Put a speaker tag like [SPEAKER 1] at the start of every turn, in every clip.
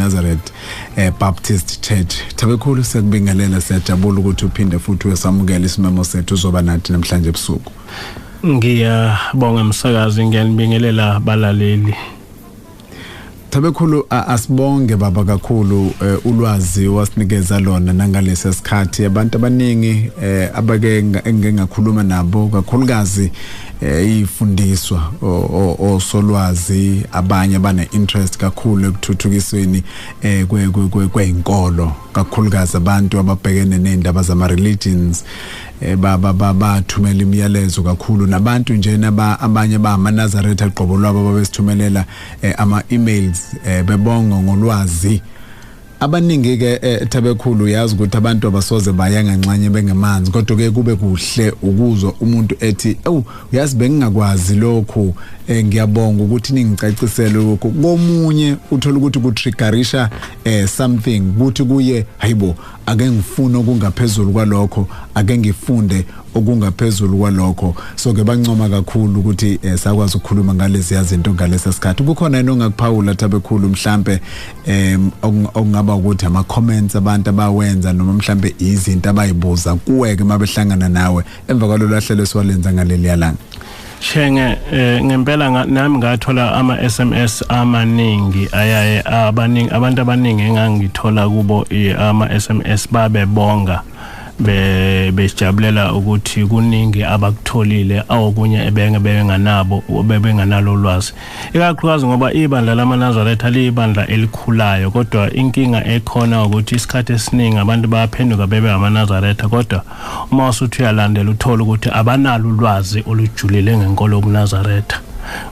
[SPEAKER 1] Nazareth Baptist Church. Thabekhulu, siyakubingelela, siyajabula ukuthi uphinde futhi wesamukela isimemo sethu, uzoba nathi namhlanje ebusuku.
[SPEAKER 2] Ngiyabonga msakazi, ngiyanibingelela balaleli.
[SPEAKER 1] Thabekhulu, asibonge baba kakhulu ulwazi wasinikeza lona nangalesi sikhathi. Abantu abaningi abake engike ngakhuluma nabo, kakhulukazi ifundiswa osolwazi, abanye bane interest kakhulu ekuthuthukisweni kweyinkolo, kakhulukazi abantu ababhekene nezindaba zama religions, ba bathumela imiyalezo kakhulu, nabantu nje naba abanye ba amaNazaretha qobo lwabo babesithumelela ama emails bebonga ngolwazi. Abaningi ke, Thabekhulu, yazi ukuthi abantu abasoze baya nganxanye bengemanzi, kodwa ke kube kuhle ukuzwa umuntu ethi, "Ewu, uyazi bengingakwazi lokhu, ngiyabonga ukuthi ningicacisele lokhu." Komunye uthola ukuthi ku triggerisha something kuthi kuye, "Hayibo, ake ngifune okungaphezulu kwalokho, ake ngifunde okungaphezulu kwalokho." So ke bancoma kakhulu ukuthi sakwazi ukukhuluma ngalezi yazinto ngalesa sikhathi. Kukhona yini ongakuphawula, Thabekhulu, mhlambe okungaba ukuthi ama comments abantu abawenza noma mhlambe izinto abayibuza kuwe ke mabehlangana nawe emva kwalolu hlelo esiwalenza ngaleli yalanga?
[SPEAKER 2] Shenge, ngempela nami ngathola ama SMS amaningi ayaye abaningi, abantu abaningi engangithola kubo ama SMS babebonga, bejabulela ukuthi kuningi abakutholile okunye ebenge benganabo, bebenganalo ulwazi, ikakhulukazi ngoba ibandla lamaNazaretha liyibandla elikhulayo. Kodwa inkinga ekhona ukuthi isikhathi esiningi abantu bayaphenduka bebe amaNazaretha, kodwa uma usuthi uyalandela uthola ukuthi abanalo ulwazi olujulile ngenkolo yobuNazaretha,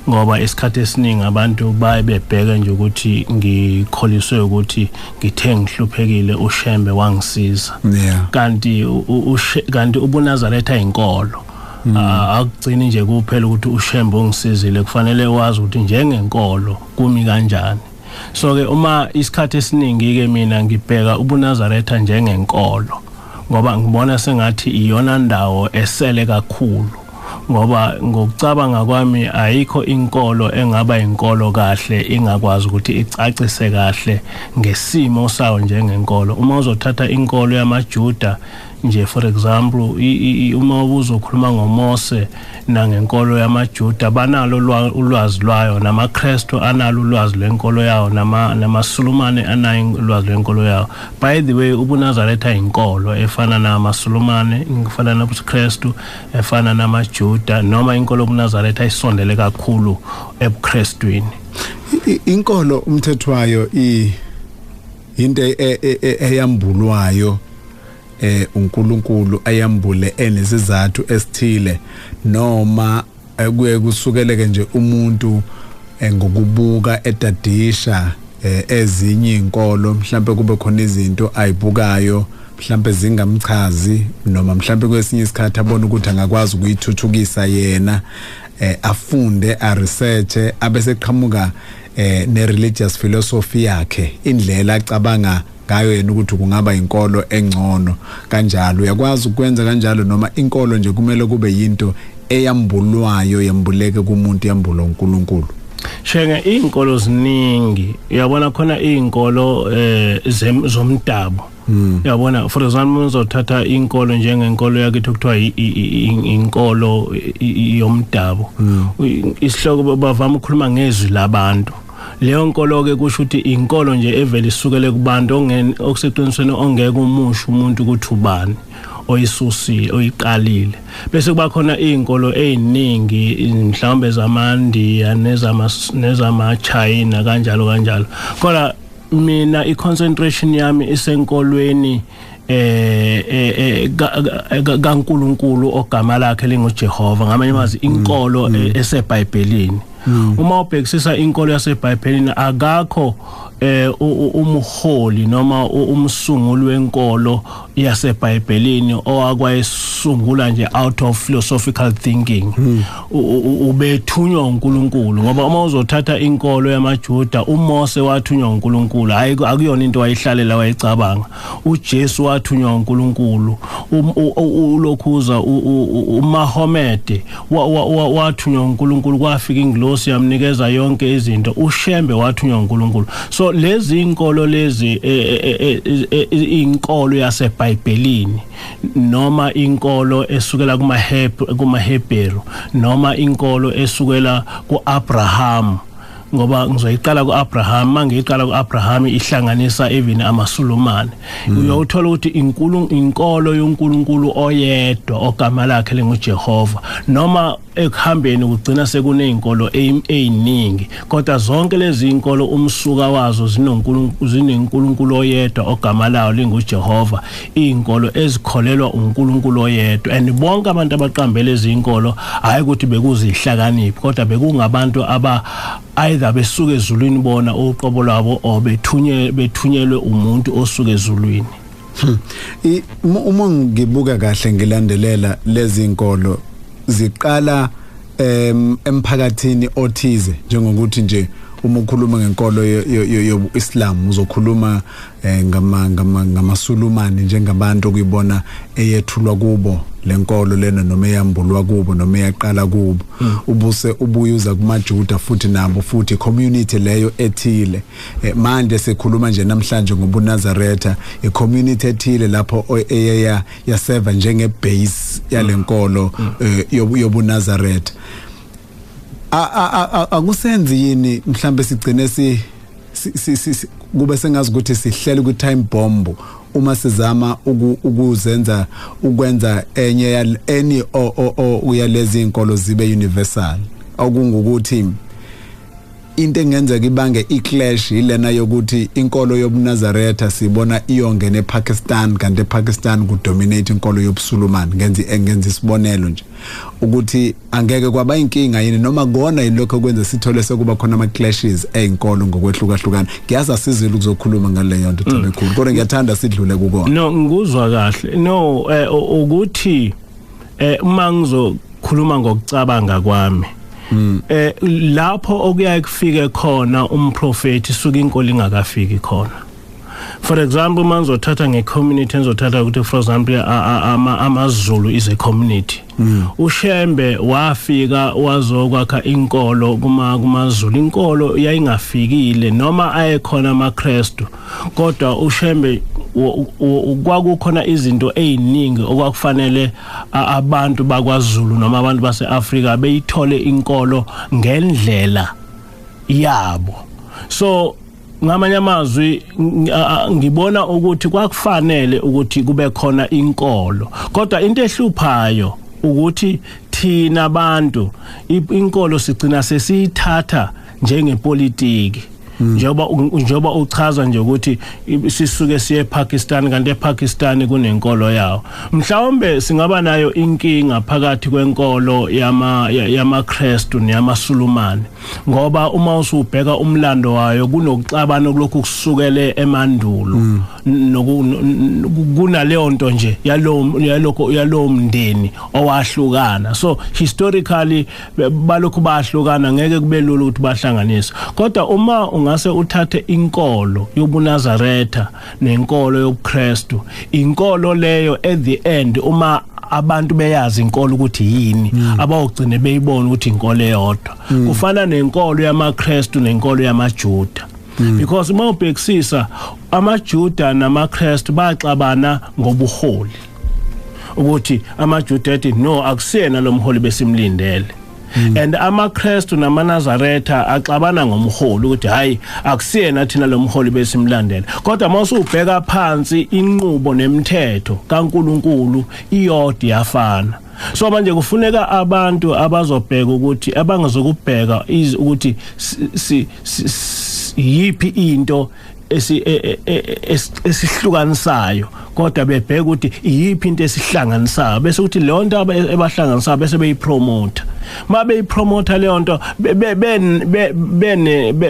[SPEAKER 2] ngoba isikhathi esiningi abantu baye bebheke nje ukuthi ngikholiswe ukuthi ngithe ngihluphekile uShembe wangisiza, kanti ubuNazaretha inkolo. Akugcini nje kuphela ukuthi uShembe ungisizile, kufanele wazi ukuthi njengenkolo kumi kanjani. So ke uma isikhathi esiningi ke mina ngibheka ubuNazaretha njengenkolo, ngoba ngibona sengathi iyona ndawo esele kakhulu, ngoba ngokucabanga kwami ayikho inkolo engaba inkolo kahle ingakwazi ukuthi icacise kahle ngesimo sayo njengenkolo. Uma uzothatha inkolo yamaJuda nje, for example, uma uzokhuluma ngoMose nangenkolo yamaJuda, banalo ulwazi lwayo, namaKristu analo ulwazi lwenkolo yawo, namaSulumane anayo ulwazi lwenkolo yawo. By the way, ubuNazaretha inkolo efana namaSulumane, efana nobuKristu, efana namaJuda, noma inkolo yobuNazaretha isondele kakhulu ebuKristwini.
[SPEAKER 1] Inkolo umthetho wayo into eyambulwayo uNkulunkulu ayambule enesizathu esithile, noma kuye kusukeleke nje umuntu ngokubuka, etadisha ezinye inkolo, mhlambe kube khona izinto ayibukayo mhlambe zingamchazi, noma mhlambe kwesinye isikhathi abone ukuthi angakwazi ukuyithuthukisa yena, afunde, a research, abese qhamuka ne religious philosophy yakhe, indlela acabanga ngayo yena ukuthi kungaba inkolo engcono kanjalo? Uyakwazi ukwenza kanjalo, noma inkolo nje kumele kube yinto eyambulwayo, yambuleke kumuntu, yambulwa uNkulunkulu?
[SPEAKER 2] Shenge, izinkolo ziningi, uyabona, khona izinkolo zomdabu. Uyabona, for example, uzothatha inkolo njengenkolo yakithi okuthiwa inkolo yomdabu, isihloko bavama ukukhuluma ngezwi labantu. Leyo nkolo ke kusho ukuthi inkolo nje evela isukele kubantu, okuseqinisweni ongeke umusho umuntu ukuthi ubani oyisusile, oyiqalile. Bese kuba khona izinkolo eziningi mhlawumbe zamaNdiya nezama China, kanjalo kanjalo. Kodwa mina i-concentration yami isenkolweni kaNkuluNkulu ogama lakhe linguJehova, ngamanye amazwi inkolo eseBhayibhelini. Uma ubhekisisa inkolo yaseBhayibhelini, akakho umholi noma umsunguli wenkolo yaseBhayibhelini owakwaye wawusungula nje out of philosophical thinking. Ubethunywa uNkulunkulu, ngoba uma uzothatha inkolo yamaJuda, uMose wathunywa uNkulunkulu, hayi akuyona into wayihlalela wayicabanga. uJesu wathunywa uNkulunkulu, ulokhuza uMahomed wathunywa uNkulunkulu, kwafika ingilosi yamnikeza yonke izinto. uShembe wathunywa uNkulunkulu. So lezi inkolo lezi, inkolo yaseBhayibhelini noma inkolo esukela kumaHebheru noma inkolo esukela kuAbraham, ngoba ngizoyiqala kuAbraham, mangiyiqala kuAbraham ihlanganisa even amaSulumane. Uyothola ukuthi inkolo yoNkulunkulu oyedwa ogama lakhe linguJehova, noma ekuhambeni kugcina sekunezinkolo eziningi, kodwa zonke lezi inkolo umsuka wazo zinoNkulunkulu, zineNkulunkulu oyedwa ogama lawo linguJehova, izinkolo ezikholelwa uNkulunkulu oyedwa. And bonke abantu abaqambele izinkolo, hayi ukuthi bekuzihlakaniphi, kodwa bekungabantu aba either besuke ezulwini bona uqobo lwabo or bethunyelwe umuntu osuke ezulwini.
[SPEAKER 1] Uma ngibuka kahle ngilandelela lezi inkolo ziqala emphakathini othize, njengokuthi nje uma ukhuluma ngenkolo yobuIslam uzokhuluma ngamaSulumane njengabantu okuyibona eyethulwa kubo lenkolo lena, noma eyambulwa kubo noma eyaqala kubo. Ubuse ubuyuza kumaJuda futhi nabo futhi community leyo ethile. Manje sikhuluma nje namhlanje ngobuNazaretha, i-community ethile lapho eyeya yaseva njenge base yalenkolo yobuNazaretha. Akusenzi yini mhlambe sigcine si kube sengazi ukuthi sihlele ku time bomb uma sizama ukuzenza ukwenza enye any uyalezi inkolo zibe universal, okungukuthi into engenzeka ibange iclash ilena yokuthi inkolo yobuNazaretha sibona iyongena ePakistan, kanti ePakistan kudominate inkolo yobuSulumane. Ngenza isibonelo nje ukuthi angeke kwaba inkinga yini, noma kona yilokho kwenza sithole sekuba khona ama clashes einkolo ngokwehlukahlukana. Ngiyazi asizile ukuzokhuluma ngale nto Thembekhulu, kodwa ngiyathanda sidlule kukona.
[SPEAKER 2] No, ngikuzwa kahle. No, ukuthi uma ngizokhuluma ngokucabanga kwami, lapho okuyaye kufike khona umprofeti suka inkolo ingakafiki khona. For example, uma ngizothatha ngecommunity, ngizothatha ukuthi for example amaZulu is a community. uShembe wafika wazokwakha inkolo kumaZulu. Inkolo yayingafikile noma ayekhona amaKristu, kodwa uShembe kwakukhona izinto eziningi okwakufanele abantu bakwaZulu noma abantu baseAfrika beyithole inkolo ngendlela yabo. So ngamanye amazwi ngibona ukuthi kwakufanele ukuthi kube khona inkolo, kodwa into ehluphayo ukuthi thina abantu inkolo sigcina sesiyithatha njengepolitiki. Njengoba uchaza nje ukuthi sisuke siye ePakistan, kanti ePakistan kunenkolo yawo. Mhlawumbe singaba nayo inkinga phakathi kwenkolo yamaKristu neyamaSulumane, ngoba uma usubheka umlando wayo kunokuxabana kulokhu kusukele emandulo, kunaleyo nto nje yalokho yalowo mndeni owahlukana. So historically balokhu bahlukana, ngeke kube lula ukuthi bahlanganise. Kodwa uma ungase uthathe inkolo yobuNazaretha nenkolo yobuKristu, inkolo leyo at the end uma abantu beyazi inkolo ukuthi yini, abawugcine beyibona ukuthi inkolo eyodwa. Kufana nenkolo yamaKristu nenkolo yamaJuda, because uma ubhekisisa amaJuda namaKristu baxabana ngobuholi, ukuthi amaJuda ethi no, akusiyena lo mholi besimlindele, and amaKristu namaNazaretha axabana ngomholi ukuthi hayi, akusiyena thina lo mholi besimlandela. Kodwa mawusubheka phansi inqubo nemithetho kaNkuluNkulu iyodwa iyafana. So manje kufuneka abantu abazobheka ukuthi abangazokubheka ukuthi yiphi into esihlukanisayo, kodwa bebheka ukuthi iyiphi into esihlanganisayo, bese ukuthi leyo nto ebahlanganisayo bese beyipromote. Ma beyipromote leyo nto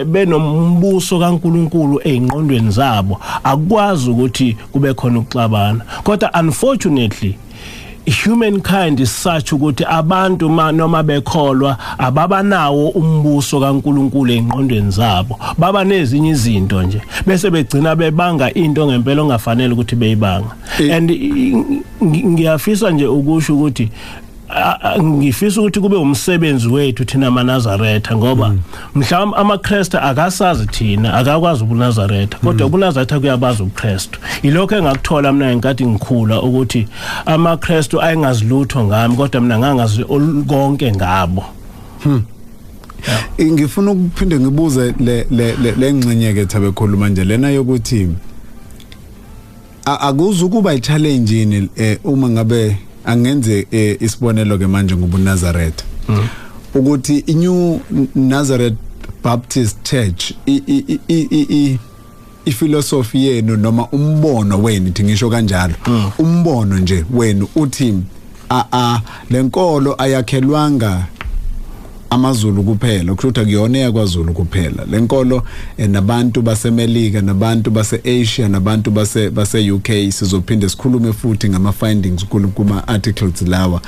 [SPEAKER 2] benombuso kaNkuluNkulu ezingqondweni zabo, akwazi ukuthi kube khona ukuxabana. Kodwa unfortunately Humankind is such ukuthi abantu noma bekholwa ababanawo umbuso kaNkuluNkulu engqondweni zabo, baba nezinye izinto nje bese begcina bebanga into ngempela ongafanele ukuthi beyibanga. And ngiyafisa nje ukusho ukuthi ngifisa ukuthi kube umsebenzi wethu thina amaNazaretha, ngoba mhlawumbe amaKristu akasazi thina, akakwazi ubuNazaretha, kodwa ubuNazaretha kuyabazi ubuKristu. Ilokho engakuthola mina ngenkathi ngikhula, ukuthi amaKristu ayengazilutho ngami, kodwa mina ngangazi konke ngabo.
[SPEAKER 1] Ngifuna ukuphinde ngibuze le le ngxenye ke Thabekhulu manje lena yokuthi akuzukuba i-challenge yini uma ngabe angenze isibonelo ke manje ngobuNazaretha, ukuthi iNew Nazareth Baptist Church iphilosophy yenu noma umbono wenu, thi ngisho kanjalo, umbono nje wenu uthi a lenkolo ayakhelwanga amaZulu kuphela, kusho ukuthi akuyona yakwaZulu kuphela lenkolo, nabantu baseMelika, nabantu base-Asia, nabantu base UK. Sizophinde sikhulume futhi ngama findings kuma articles lawa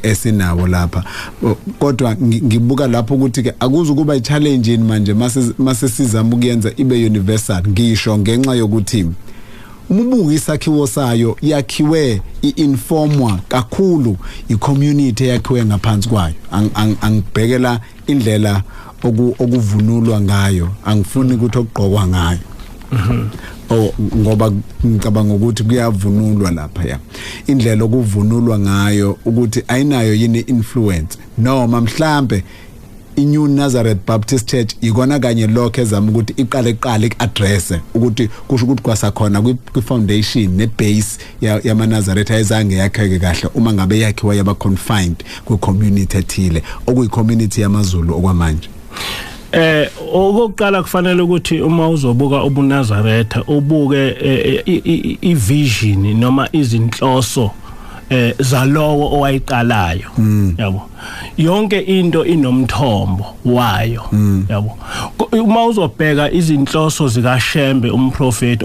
[SPEAKER 1] esinawo lapha, kodwa ngibuka lapho ukuthi ke akuzukuba i-challenge manje mase sizama ukuyenza ibe universal, ngisho ngenxa yokuthi umubuka isakhiwo sayo yakhiwe i-informwa kakhulu i-community yakhiwe ngaphansi kwayo. Angibhekela indlela okuvunulwa ngayo, angifuni ukuthi okugqokwa ngayo, ngoba ngicabanga ukuthi kuyavunulwa lapha, ya indlela okuvunulwa ngayo ukuthi ayinayo yini influence, noma mhlambe iNew Nazareth Baptist Church ikona kanye lokho ezama ukuthi iqale iaddress, ukuthi kusho ukuthi kwasakhona kwi-foundation ne-base yamaNazaretha ayizange yakheke kahle uma ngabe yakhiwa yaba confined kwi-community ethile, okuyi-community yamaZulu okwamanje.
[SPEAKER 2] Okokuqala kufanele ukuthi uma uzobuka ubuNazaretha ubuke i-vision noma izinhloso zalowo owayiqalayo, yabo. Yonke into inomthombo wayo, yabo. Uma uzobheka izinhloso zikaShembe umprofeti,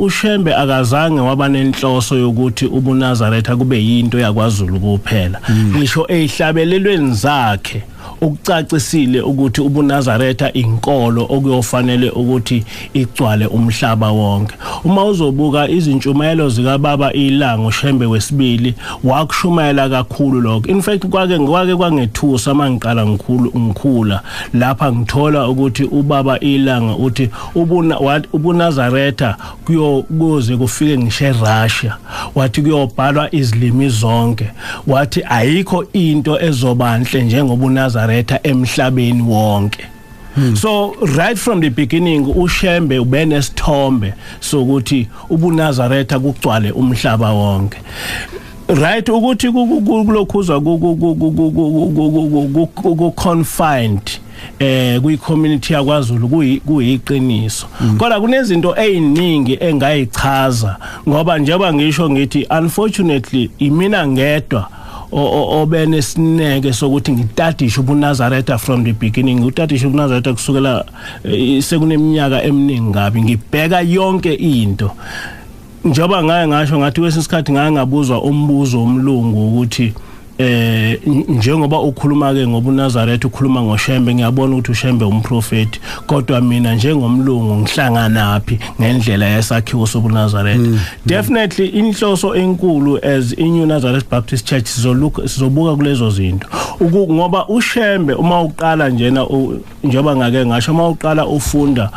[SPEAKER 2] uShembe akazange waba nenhloso yokuthi ubuNazaretha kube yinto yakwaZulu kuphela. Ngisho ezihlabelelweni zakhe ukucacisile ukuthi ubuNazaretha inkolo okuyofanele ukuthi igcwale umhlaba wonke. Uma uzobuka izintshumayelo zika Baba iLanga uShembe wesibili, wakushumayela kakhulu lokho. In fact kwake kwangethusa mangiqala ngikhula lapha ngithola ukuthi uBaba iLanga uthi ubuNazaretha kuyoze kufike ngisho eRussia, wathi kuyobhalwa izilimi zonke, wathi ayikho into ezobanhle njengobuNazaretha emhlabeni wonke. So right from the beginning uShembe ubenesithombe sokuthi ubuNazaretha kugcwale umhlaba wonke. Right, ukuthi kulokhuzwa ku confined kwi community yakwaZulu kuyiqiniso, kodwa kunezinto eziningi engayichaza, ngoba njengoba ngisho ngithi unfortunately imina ngedwa obenesineke sokuthi ngitadishe ubuNazaretha from the beginning. Ngitadishe ubuNazaretha kusukela sekuneminyaka eminingi kabi, ngibheka yonke into. Njengoba ngaye ngasho ngathi kwesinye isikhathi ngaye ngabuzwa umbuzo womlungu ukuthi njengoba ukhuluma ke ngobuNazaretha ukhuluma ngoShembe, ngiyabona ukuthi uShembe umprofeti, kodwa mina njengomlungu ngihlanganaphi ngendlela yesakhiwo sobuNazaretha? Definitely inhloso enkulu as iNew Nazareth Baptist Church sizobuka kulezo zinto, ngoba uShembe uma uqala njena, njengoba ngake ngasho, uma uqala ufunda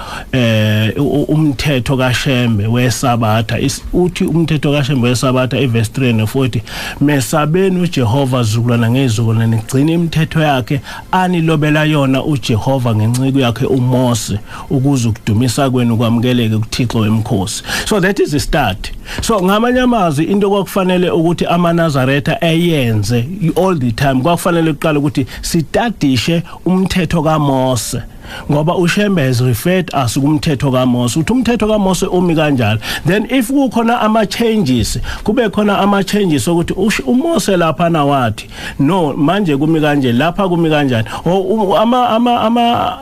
[SPEAKER 2] umthetho kaShembe weSabatha, uthi umthetho kaShembe weSabatha iverse 3 no 40, mesabeni uJehova zizukulwana ngezizukulwane, nigcine imithetho yakhe anilobela yona uJehova ngenciko yakhe uMose, ukuze ukudumisa kwenu kwamukeleke kuThixo wemkhosi. So that is the start. So ngamanye amazwi into kwakufanele ukuthi amaNazaretha eyenze all the time, kwakufanele kuqala ukuthi sitadishe umthetho kaMose. Ngoba uShembe has referred us kumthetho kaMose, uthi umthetho kaMose umi kanjalo. Then if kukhona ama changes, kube khona ama changes ukuthi uMose lapha na wathi no, manje kumi kanje, lapha kumi kanjani, ama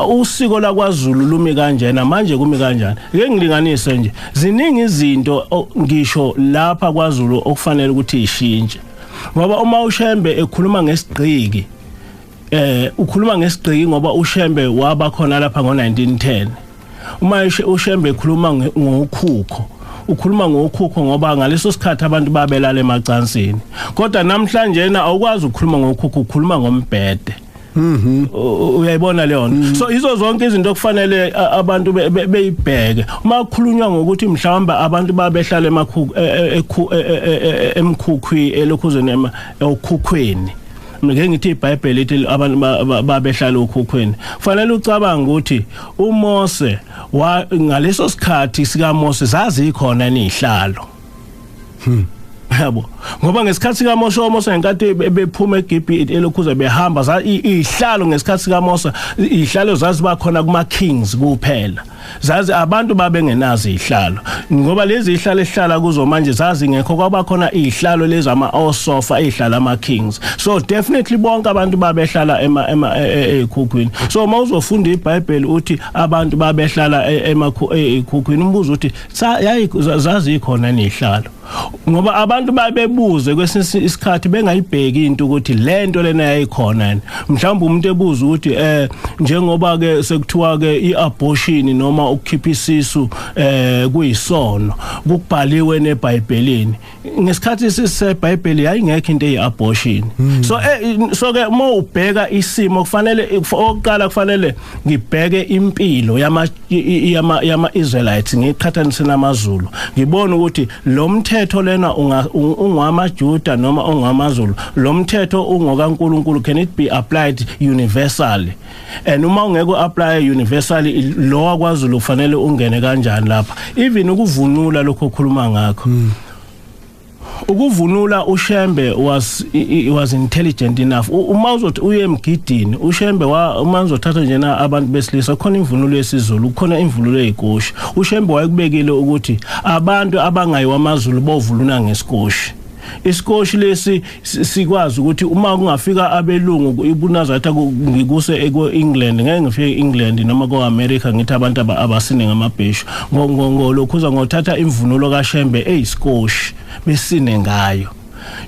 [SPEAKER 2] usiko la kwaZulu lumi kanjena, manje kumi kanjani. Ake ngilinganise nje, ziningi izinto ngisho lapha kwaZulu okufanele ukuthi ishintshe, ngoba uma uShembe ekhuluma ngesigqiki, ukhuluma ngesigqiki ngoba uShembe waba khona lapha ngo1910. Uma uShembe ekhuluma ngokhukho, ukhuluma ngokhukho ngoba ngaleso sikhathi abantu babelala emacansini. Kodwa namhlanje na awukwazi ukukhuluma ngokhukho, ukhuluma ngombhede. Uyayibona leyo nto. So izo zonke izinto okufanele abantu beyibheke uma kukhulunywa ngokuthi mhlawumbe abantu babehlala emkhukhwi elokhuzeni okhukhweni. Ngeke ngithi iBhayibheli lithi abantu babehlala okhukhweni. Kufanele ucabange ukuthi uMose ngaleso sikhathi sikaMose zazikhona nezihlalo. Yabo, ngoba ngesikhathi sikaMose, uMose ngenkathi bephuma eGibhithe elokhuza behamba, izihlalo ngesikhathi sikaMose, izihlalo zaziba khona kuma kings kuphela. Zazi abantu babengenazo izihlalo, ngoba lezi izihlalo ehlala kuzo manje zazi ngekho, kwaba khona izihlalo lezi ama osofa ezihlala ama kings. So definitely bonke abantu babehlala ekhukhwini. So uma uzofunda iBhayibheli uthi abantu babehlala ekhukhwini, umbuzo uthi zazi khona nezihlalo, ngoba abantu babebuze kwesinye isikhathi bengayibheki into ukuthi lento lena yayikhona. Mhlawumbe umuntu ebuza ukuthi njengoba ke sekuthiwa ke iabortion noma ukukhipha isisu kuyisono, kubhaliwe neBhayibhelini, ngesikhathi siseBhayibheli yayingekho into eyiabortion. So ke uma ubheka isimo kufanele oqala kufanele ngibheke impilo yama Israelites, ngiqhathanise namaZulu, ngibone ukuthi lo mthetho lena ungwamaJuda noma ungwamaZulu, lo mthetho ungokaNkuluNkulu, can it be applied universally? And uma ungeke apply universally, lo wakwaZulu kufanele ungene kanjani lapha? Even ukuvunula lokho okhuluma ngakho, ukuvunula uShembe was intelligent enough. Uma uzothi uye emgidini uShembe, uma uzothatha njena abantu besilisa, khona imvunulo yesiZulu, khona imvunulo yezikoshi. uShembe wayekubekile ukuthi abantu abangayiwa amaZulu bovuluna ngesikoshi. Isikoshi lesi sikwazi ukuthi uma kungafika abelungu ibuNazaretha, ngikuse eEngland, ngeke ngifike eEngland noma koAmerica ngithi abantu abasine ngamabheshu, ngolokhuza ngothatha imvunulo kaShembe eyisikoshi besine ngayo,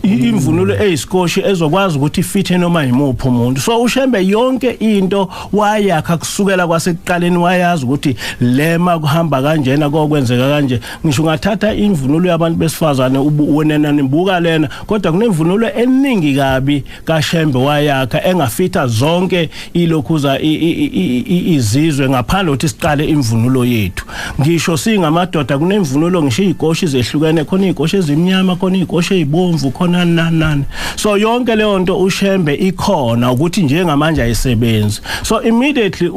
[SPEAKER 2] imvunulo eyisikoshi ezokwazi ukuthi ifithe noma yimuphi umuntu. So uShembe yonke into wayakha kusukela kwasekuqaleni, wayazi ukuthi lema kuhamba kanjena kokwenzeka kanje. Ngisho ungathatha imvunulo yabantu besifazane wena nibuka lena, kodwa kunemvunulo eningi kabi kaShembe wayakha engafitha zonke ilokhuza izizwe ngaphandle ukuthi siqale imvunulo yethu. Ngisho singamadoda kunemvunulo, ngisho izikoshi zehlukene, khona izikoshi ezimnyama, khona izikoshi ezibomvu, khona nani. So yonke leyo nto uShembe ikhona ukuthi njengamanje ayisebenzi. So immediately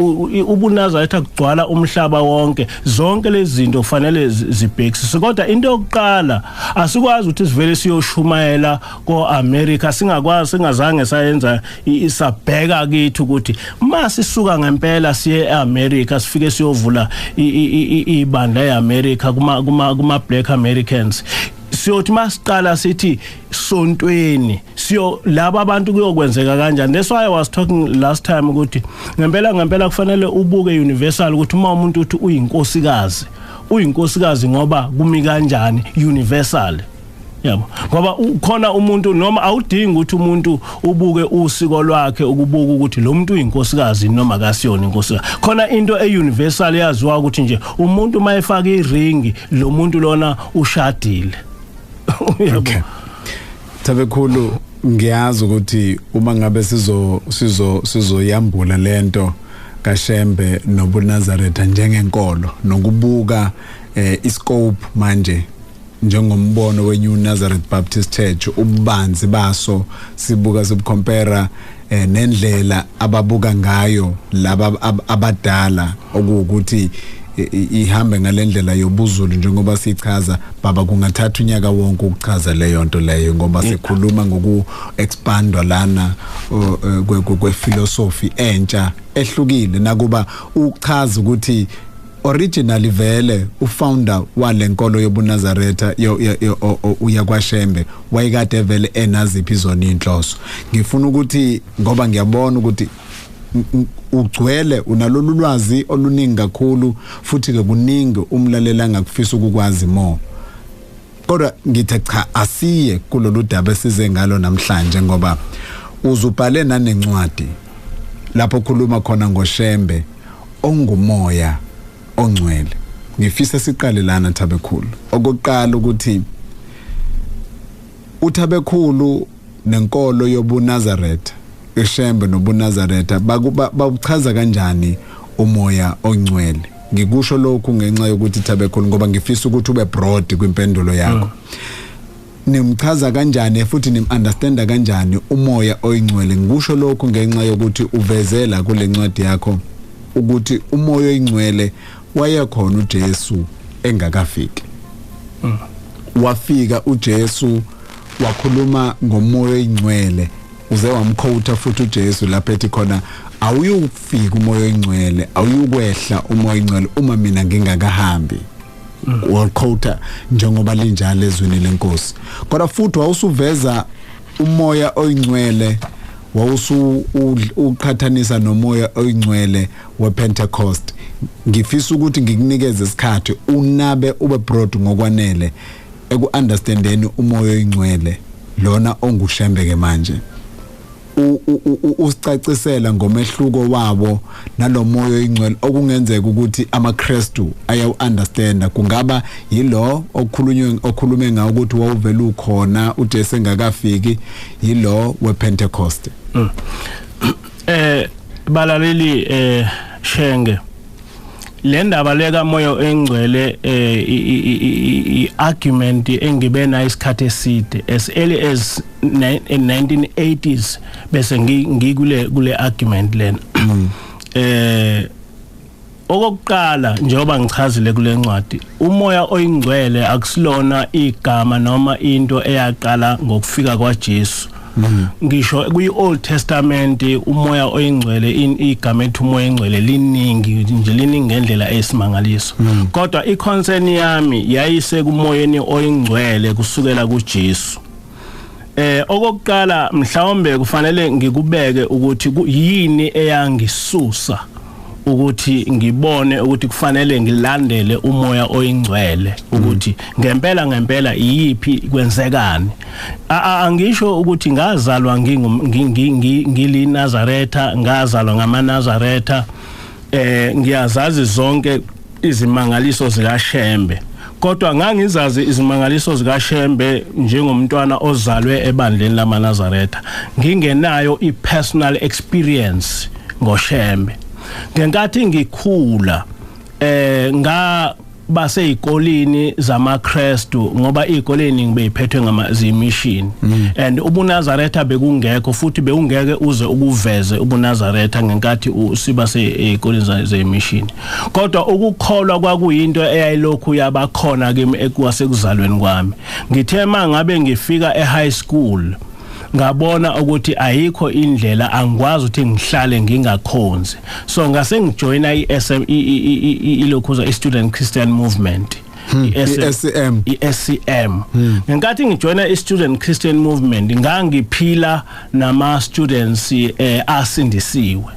[SPEAKER 2] ubuNazaretha kugcwala umhlaba wonke, zonke lezi zinto kufanele zibhekisise. Kodwa into yokuqala, asikwazi ukuthi sivele siyoshumayela koAmerica singakwazi, singazange sayenza isabheka kithi ukuthi masisuka ngempela siye eAmerica, sifike siyovula ibandla eAmerica kuma Black Americans, siyothi masiqala sithi sontweni siyo laba abantu kuyokwenzeka kanjani? That's why I was talking last time ukuthi ngempela ngempela kufanele ubuke universal ukuthi uma umuntu uthi uyinkosikazi, uyinkosikazi ngoba kumi kanjani universal. Yabo, ngoba ukhona umuntu noma awudingi ukuthi umuntu ubuke usiko lwakhe ukubuka ukuthi lo muntu uyinkosikazi noma kasiyona inkosikazi. Khona into euniversal yaziwa ukuthi nje umuntu mayefaka iringi, lo muntu lona ushadile.
[SPEAKER 1] Okay. Thabekhulu, ngiyazi ukuthi uma ngabe sizo sizo sizoyambula lento kaShembe nobuNazaretha njengenkolo nokubuka iscope manje njengombono weNew Nazareth Baptist Church, ububanzi baso sibuka sibucompare nendlela ababuka ngayo laba abadala, okuwukuthi ihambe ngalendlela yobuZulu njengoba sichaza baba, kungathatha unyaka wonke ukuchaza leyo nto leyo, ngoba sikhuluma ngoku expandwa lana kwe philosophy entsha. Ehlukile nakuba uchaza ukuthi originally vele ufounder walenkolo yobuNazaretha uya kwaShembe wayekade vele enaziphi izona inhloso. Ngifuna ukuthi, ngoba ngiyabona ukuthi ugcwele, unalolu lwazi oluningi kakhulu, futhi ke kuningi umlalela angakufisa ukukwazi more, kodwa ngithe cha, asiye kulolu daba esize ngalo namhlanje, ngoba uzubhale nanencwadi lapho ukhuluma khona ngoShembe ongumoya ongcwele. Ngifisa siqale lana, Thabekhulu. Okokuqala ukuthi uThabekhulu nenkolo yobuNazaretha, iShembe nobuNazaretha, bakuchaza kanjani umoya ongcwele? Ngikusho lokhu ngenxa yokuthi, Thabekhulu, ngoba ngifisa ukuthi ube broad kwimpendulo yakho, nimchaza kanjani futhi nim-understanda kanjani umoya oyingcwele? Ngikusho lokhu ngenxa yokuthi uvezela kule ncwadi yakho ukuthi umoya oyingcwele wayekhona uJesu engakafiki. Wafika uJesu wakhuluma ngomoya oyingcwele, uze wamquota futhi uJesu lapha ethi khona awuyufika umoya oyingcwele, awuyukwehla umoya oyingcwele uma mina ngingakahambi. Waquota njengoba linjalo ezwini lenkosi, kodwa futhi wawusuveza umoya oyingcwele, wawusu uqhathanisa nomoya oyingcwele wePentecost. Ngifisa ukuthi ngikunikeze isikhathi unabe, ube broad ngokwanele eku-understandeni umoya oyingcwele lona onguShembe ke manje, usicacisela ngomehluko wabo nalomoya oyingcwele okungenzeka ukuthi amaKristu ayawu-understanda, kungaba yilo okukhulunywe, okhulume ngawo ukuthi wawuvela ukhona uJesu engakafiki, yilo wePentecost.
[SPEAKER 2] Balaleli, Shenge, le ndaba le kamoya engcwele, i argument engibe nayo isikhathi eside, as early as in 1980s bese ngikule kule argument lena. Okokuqala, njengoba ngichazile kule ncwadi, umoya oyingcwele akusilona igama noma into eyaqala ngokufika kwaJesu. Ngisho kwi Old Testament umoya oyingcwele, igama ethi umoya oyingcwele liningi nje, liningi ngendlela esimangaliso, kodwa iconcern yami yayise kumoyeni oyingcwele kusukela kuJesu. Okokuqala mhlawumbe kufanele ngikubeke ukuthi yini eyangisusa ukuthi ngibone ukuthi kufanele ngilandele umoya oyingcwele, ukuthi ngempela ngempela iyiphi, kwenzekani. Angisho ukuthi ngazalwa ngili Nazaretha, ngazalwa ngamaNazaretha, ngiyazazi zonke izimangaliso zikaShembe, kodwa ngangizazi izimangaliso zikaShembe njengomntwana ozalwe ebandleni lamaNazaretha, ngingenayo ipersonal experience ngoShembe. Ngenkathi ngikhula nga baseyikolini zamaKristu, ngoba izikoleni ngibeyiphethwe ngama zimission and ubuNazaretha bekungekho, futhi bewungeke uze ukuveze ubuNazaretha ngenkathi usiba seyikoleni zemission, kodwa ukukholwa kwakuyinto eyayilokhu yabakhona kimi ekwasekuzalweni kwami. Ngithe mangabe ngifika e-high school ngabona ukuthi ayikho indlela, angikwazi ukuthi ngihlale ngingakhonzi, so ngase ngijoyina iSM, ilokhuza i-Student Christian Movement.
[SPEAKER 1] I-SCM.
[SPEAKER 2] I-SCM. Ngenkathi ngijoyina i-Student Christian Movement ngangiphila nama students asindisiwe.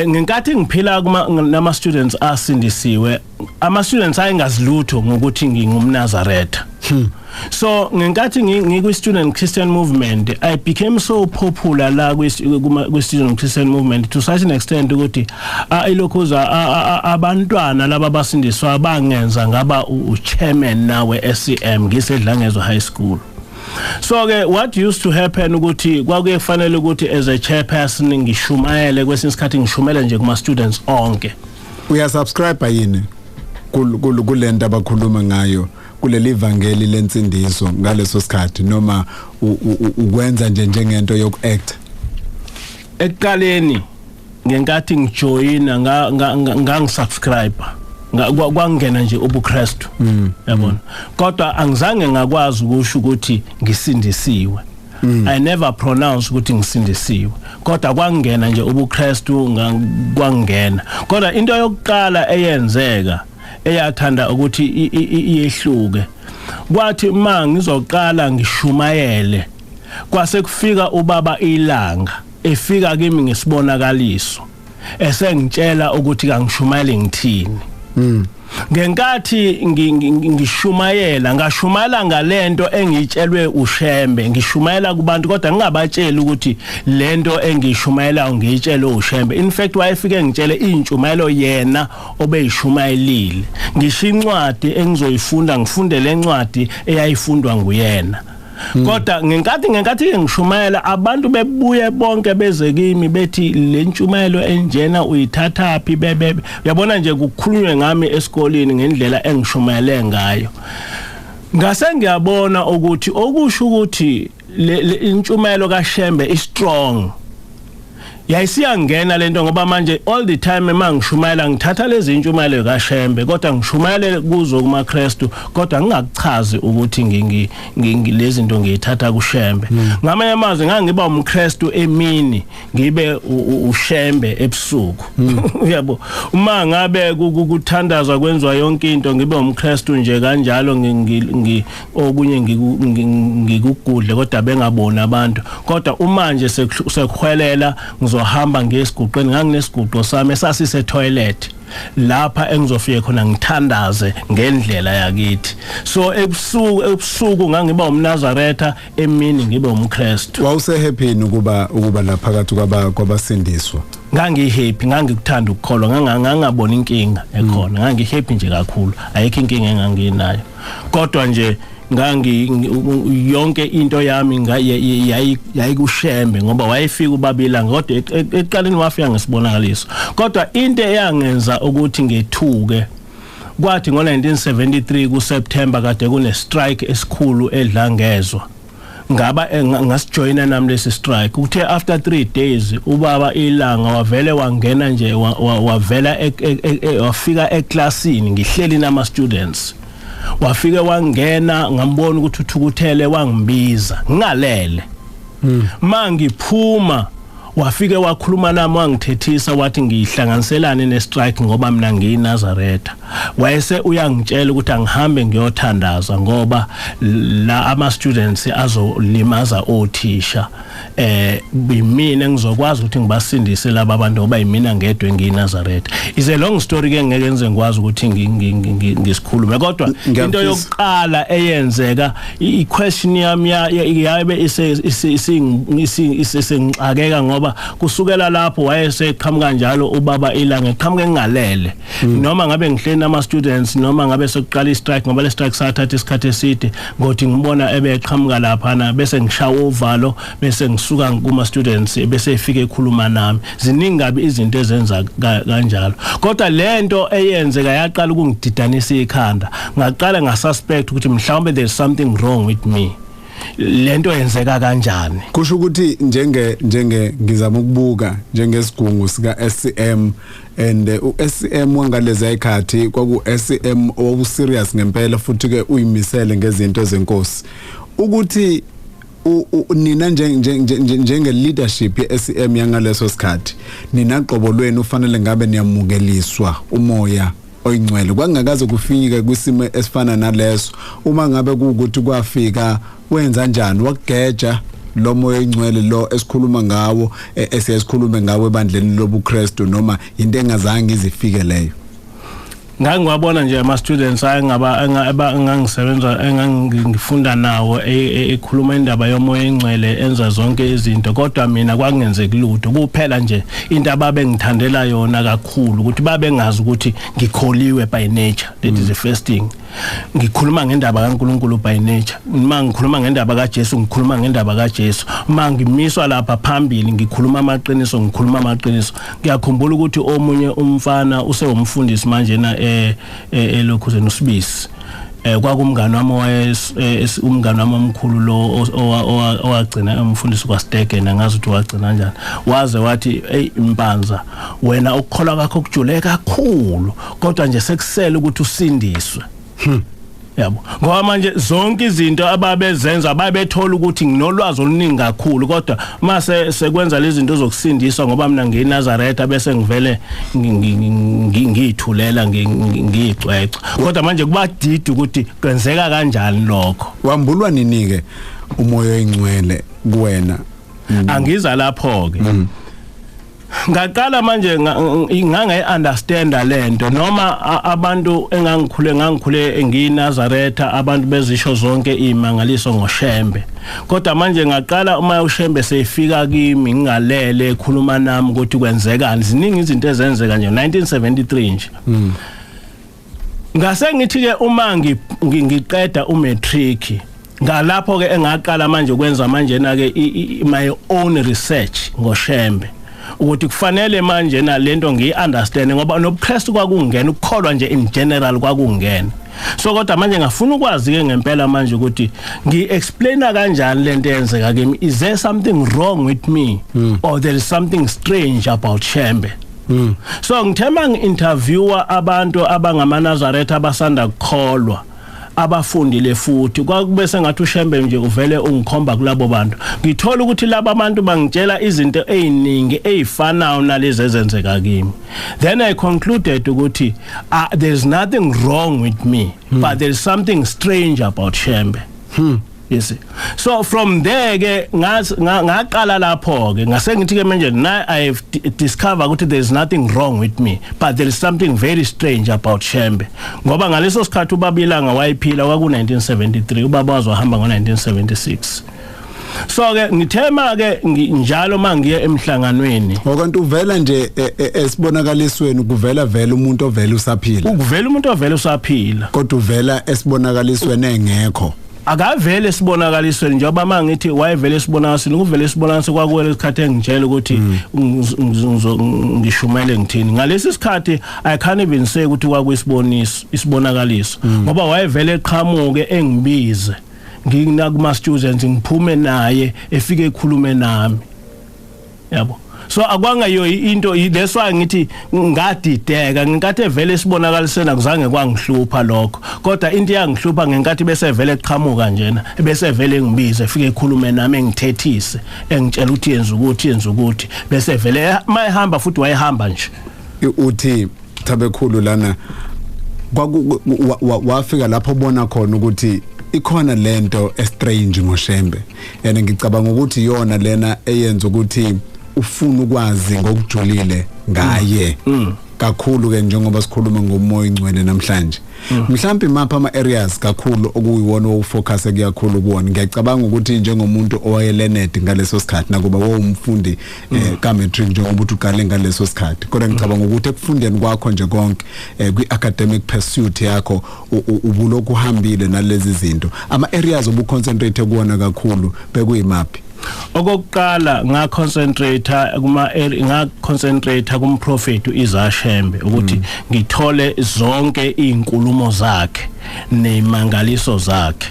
[SPEAKER 2] Ngenkathi ngiphila kuma nama students asindisiwe, ama students ayengazilutho ngokuthi ngingumNazaretha. So ngenkathi ngikwi Student Christian Movement I became so popular la kwi Student Christian Movement to such an extent ukuthi ilokhuza abantwana laba basindiswa bangenza ngaba u chairman nawe SCM ngiseDlangezwa High School. So ke what used to happen ukuthi kwakuye kufanele ukuthi as a chairperson ngishumayele, kwesinye isikhathi ngishumele nje kuma students onke.
[SPEAKER 1] Uyasubscribe yini kulento abakhuluma ngayo kuleli vangeli lensindiso ngaleso sikhathi, noma ukwenza nje njengento yokuact?
[SPEAKER 2] Ekuqaleni ngenkathi ngijoyina ngangisubscribe, kwangena nje ubuKristu, yabona, kodwa angizange ngakwazi ukusho ukuthi ngisindisiwe. I never pronounce ukuthi ngisindisiwe, kodwa kwangena nje ubuKristu, kwangena. Kodwa into yokuqala eyenzeka eyathanda ukuthi iyehluke, kwathi uma ngizoqala ngishumayele, kwase kufika ubaba iLanga, efika kimi ngesibonakaliso, esengitshela ukuthi kangishumayele ngithini. Ngenkathi ngishumayela, ngashumayela ngalento engitshelwe uShembe, ngishumayela kubantu kodwa ngingabatsheli ukuthi lento engishumayelayo ngiyitshelwe uShembe. In fact, wayefike ngitshele intshumayelo yena obeyishumayelile, ngisho incwadi engizoyifunda, ngifunde lencwadi eyayifundwa nguyena. Kodwa ngenkathi ngishumayela, abantu bebuye bonke beze kimi bethi, "Le ntshumayelo enjena uyithathaphi?" Bebe uyabona nje, kukhulunywe ngami esikoleni ngendlela engishumayele ngayo. Ngase ngiyabona ukuthi okusho ukuthi le intshumayelo kaShembe is strong, yayisiyangena lento, ngoba manje all the time mangishumayela ngithatha lezi intshumayelo kaShembe, kodwa ngishumayele kuzo kumaKristu, kodwa ngingakuchazi ukuthi ngingi lezi zinto ngiyithatha kuShembe. Ngamanye amazwi, ngangiba umKristu emini, ngibe uShembe ebusuku, uyabo. Uma ngabe kuthandazwa, kwenziwa yonke into, ngibe umKristu nje kanjalo, okunye ngikugudle, kodwa bengaboni abantu. Kodwa uma nje sekuhwelela, ngizohamba ngesiguqweni. Nganginesiguqo sami esasise toilet lapha engizofika khona ngithandaze ngendlela yakithi. So ebusuku ngangiba umNazaretha, emini ngibe umKristu.
[SPEAKER 1] Wawuse happy ukuba la phakathi kwabasindiswa?
[SPEAKER 2] Ngangihappy, ngangikuthanda ukukholwa, ngangabona inkinga ekhona, ngangihappy nje kakhulu, ayikho inkinga enganginayo. Kodwa nje ngangi yonke into yami yayikuShembe, ngoba wayefika ubabilanga, kodwa ekuqaleni wafika ngesibonakaliso. Kodwa into eyangenza ukuthi ngethuke, kwathi ngo1973 kuSeptember kade kune strike esikhulu eDlangezwa, ngaba ngasijoyina nami lesi strike. Uthe after 3 days ubaba iLanga wavele wangena nje, wavela, wafika eclassini ngihleli nama students, wafike wangena, ngambona ukuthi uthukuthele, wangibiza ngingalele. Mangiphuma wafike wakhuluma nami, wangithethisa, wathi ngihlanganiselane ne strike ngoba mina ngiyiNazaretha. Wayese uyangitshela ukuthi angihambe ngiyothandaza ngoba la ama students azolimaza othisha, imina ngizokwazi ukuthi ngibasindise laba bantu ngoba yimina ngedwa engiyiNazaretha. Is a long story ke, ngeke ngize ngikwazi ukuthi ngisikhulume, kodwa into yokuqala eyenzeka, i question yami yabe isengixakeka, ngoba kusukela lapho wayeseqhamuka njalo ubaba iLanga, eqhamuka engalele, noma ngabe ngihleli nama students, noma ngabe sekuqala i strike, ngoba le strike sathatha isikhathi eside. Ngothi ngibona ebeqhamuka lapha na, bese ngishaya uvalo, bese ngisuka kuma students, bese efika ekhuluma nami. Ziningi kabi izinto ezenza kanjalo, kodwa lento eyenzeka yaqala ukungididanisa ikhanda. Ngaqala ngasuspect ukuthi mhlawumbe there's something wrong with me, lento yenzeka kanjani?
[SPEAKER 1] Kusho ukuthi njenge ngizama ukubuka njengesigungu sika SCM and uSCM wangaleza ikhathi, kwaku SCM owu serious ngempela futhi ke uyimisele ngezinto zenkosi, ukuthi nina njenge leadership ye-SCM yangaleso sikhathi, nina qobo lwenu ufanele ngabe niyamukeliswa umoya oyingcwele, kwangakaze kufike kwisimo esifana naleso? Uma ngabe kuukuthi kwafika, wenza njani? Wakugeja lo moya oyingcwele lo esikhuluma ngawo, esiyasikhulume ngawo ebandleni lobuKristu, noma into engazange izifike leyo?
[SPEAKER 2] Ngangiwabona nje ama students ayengaba engangisebenza, engangifunda nawo, ekhuluma indaba yomoya engcwele, enza zonke izinto, kodwa mina kwakungenzeki lutho. Kuphela nje into ababe ngithandela yona kakhulu ukuthi babengazi ukuthi ngikholiwe by nature. That is the first thing. Ngikhuluma ngendaba kaNkuluNkulu by nature. Uma ngikhuluma ngendaba kaJesu, ngikhuluma ngendaba kaJesu. Uma ngimiswa lapha phambili ngikhuluma amaqiniso, ngikhuluma amaqiniso. Ngiyakhumbula ukuthi omunye umfana usewumfundisi manje na elokhuzeni uSibisi, kwakumngani wami, waye umngani wami omkhulu lo owagcina umfundisi kwaStegen, angazi ukuthi wagcina kanjani, waze wathi, "Hey Mpanza, wena ukukholwa kwakho kujule kakhulu, kodwa nje sekusele ukuthi usindiswe." Yabo, ngoba manje zonke izinto ababezenza babethola ukuthi nginolwazi oluningi kakhulu, kodwa mase sekwenza lezi zinto zokusindiswa, ngoba mina ngiyiNazaretha, bese ngivele ngiyithulela, ngiyicwecwe. Kodwa manje kubadida ukuthi kwenzeka kanjani lokho.
[SPEAKER 1] Wambulwa nini ke umoya oyingcwele kuwena?
[SPEAKER 2] Angiza lapho ke. Ngaqala manje ngangayi-understanda lento, noma abantu engangikhule ngiyiNazaretha, abantu bezisho zonke imangaliso ngoShembe. Kodwa manje ngaqala uma uShembe seyifika kimi ngingalele, ekhuluma nami ukuthi kwenzekani, ziningi izinto ezenzeka nje 1973 nje. Ngase ngithi ke uma ngiqeda umatric, ngalapho ke engaqala manje ukwenza manje na ke my own research ngoShembe, ukuthi kufanele manje na lento ngiyi-understand, ngoba nobuKristu kwakungena, ukukholwa nje in general kwakungena. So kodwa manje ngafuna ukwazi ke ngempela manje ukuthi ngi-explaina kanjani lento eyenzeka kimi. Is there something wrong with me or there is something strange about Shembe? So ngithema ngi-interviewa abantu abangamaNazaretha abasanda kukholwa, abafundile futhi, kwakube sengathi uShembe nje uvele ungikhomba kulabo bantu. Ngithola ukuthi laba bantu bangitshela izinto eziningi ezifanayo nalezi ezenzeka kimi. Then I concluded ukuthi there's nothing wrong with me, but there's something strange about Shembe. You see, so from there ke ngaqala lapho ke, ngase ngithi ke manje now I have discovered ukuthi there is nothing wrong with me, but there is something very strange about Shembe. Ngoba ngaleso sikhathi ubaba iLanga wayephila, kwaku 1973, ubaba wahamba ngo 1976. So ke ngithema ke njalo mangiye emhlanganweni.
[SPEAKER 1] Okanti uvela nje esibonakalisweni, kuvela vele umuntu ovela usaphila.
[SPEAKER 2] Ukuvela umuntu ovela usaphila.
[SPEAKER 1] Kodwa uvela esibonakalisweni engekho.
[SPEAKER 2] Akavele esibonakalisweni, njengoba mangithi wayevele esibonakalisweni, ukuvele esibonakalisweni kwakuwele isikhathi engitshela ukuthi ngishumele ngithini. Ngalesi sikhathi I can't even say ukuthi kwakuyisiboniso, isibonakaliso, ngoba wayevele eqhamuke engibize ngina kuma students, ngiphume naye, efike ekhulume nami, yabo. So akwangayo into, that's why ngithi ngadideka ngenkathi evele esibonakalisena. Kuzange kwangihlupha lokho, kodwa into yangihlupha ngenkathi bese vele eqhamuka njena, bese vele ngibize, efike ekhulume nami, engithethise, engitshela ukuthi yenza ukuthi, yenza ukuthi, bese vele mayehamba futhi wayehamba nje.
[SPEAKER 1] Uthi Thabekhulu lana kwaku wafika lapho ubona khona ukuthi ikhona lento estrange ngoShembe, and ngicabanga ukuthi iyona lena eyenza ukuthi ufuna ukwazi ngokujulile ngaye kakhulu ke, njengoba sikhuluma ngomoya ingcwele namhlanje. Mhlawumbe mapha ama areas kakhulu okuyiwona owufocus kuyakhulu kuwona? Ngiyacabanga ukuthi njengomuntu owayelearned ngaleso sikhathi, nakuba wawumfundi ka matric, njengoba uthi uqale ngaleso sikhathi, kodwa ngicabanga ukuthi ekufundeni kwakho nje konke, kwi academic pursuit yakho, ubulokhu uhambile nalezi zinto, ama areas obuconcentrate kuwona kakhulu bekuyimaphi?
[SPEAKER 2] Okokuqala nga concentrate kumprofeti uIsaiah ukuthi ngithole zonke izinkulumo zakhe nemangaliso zakhe.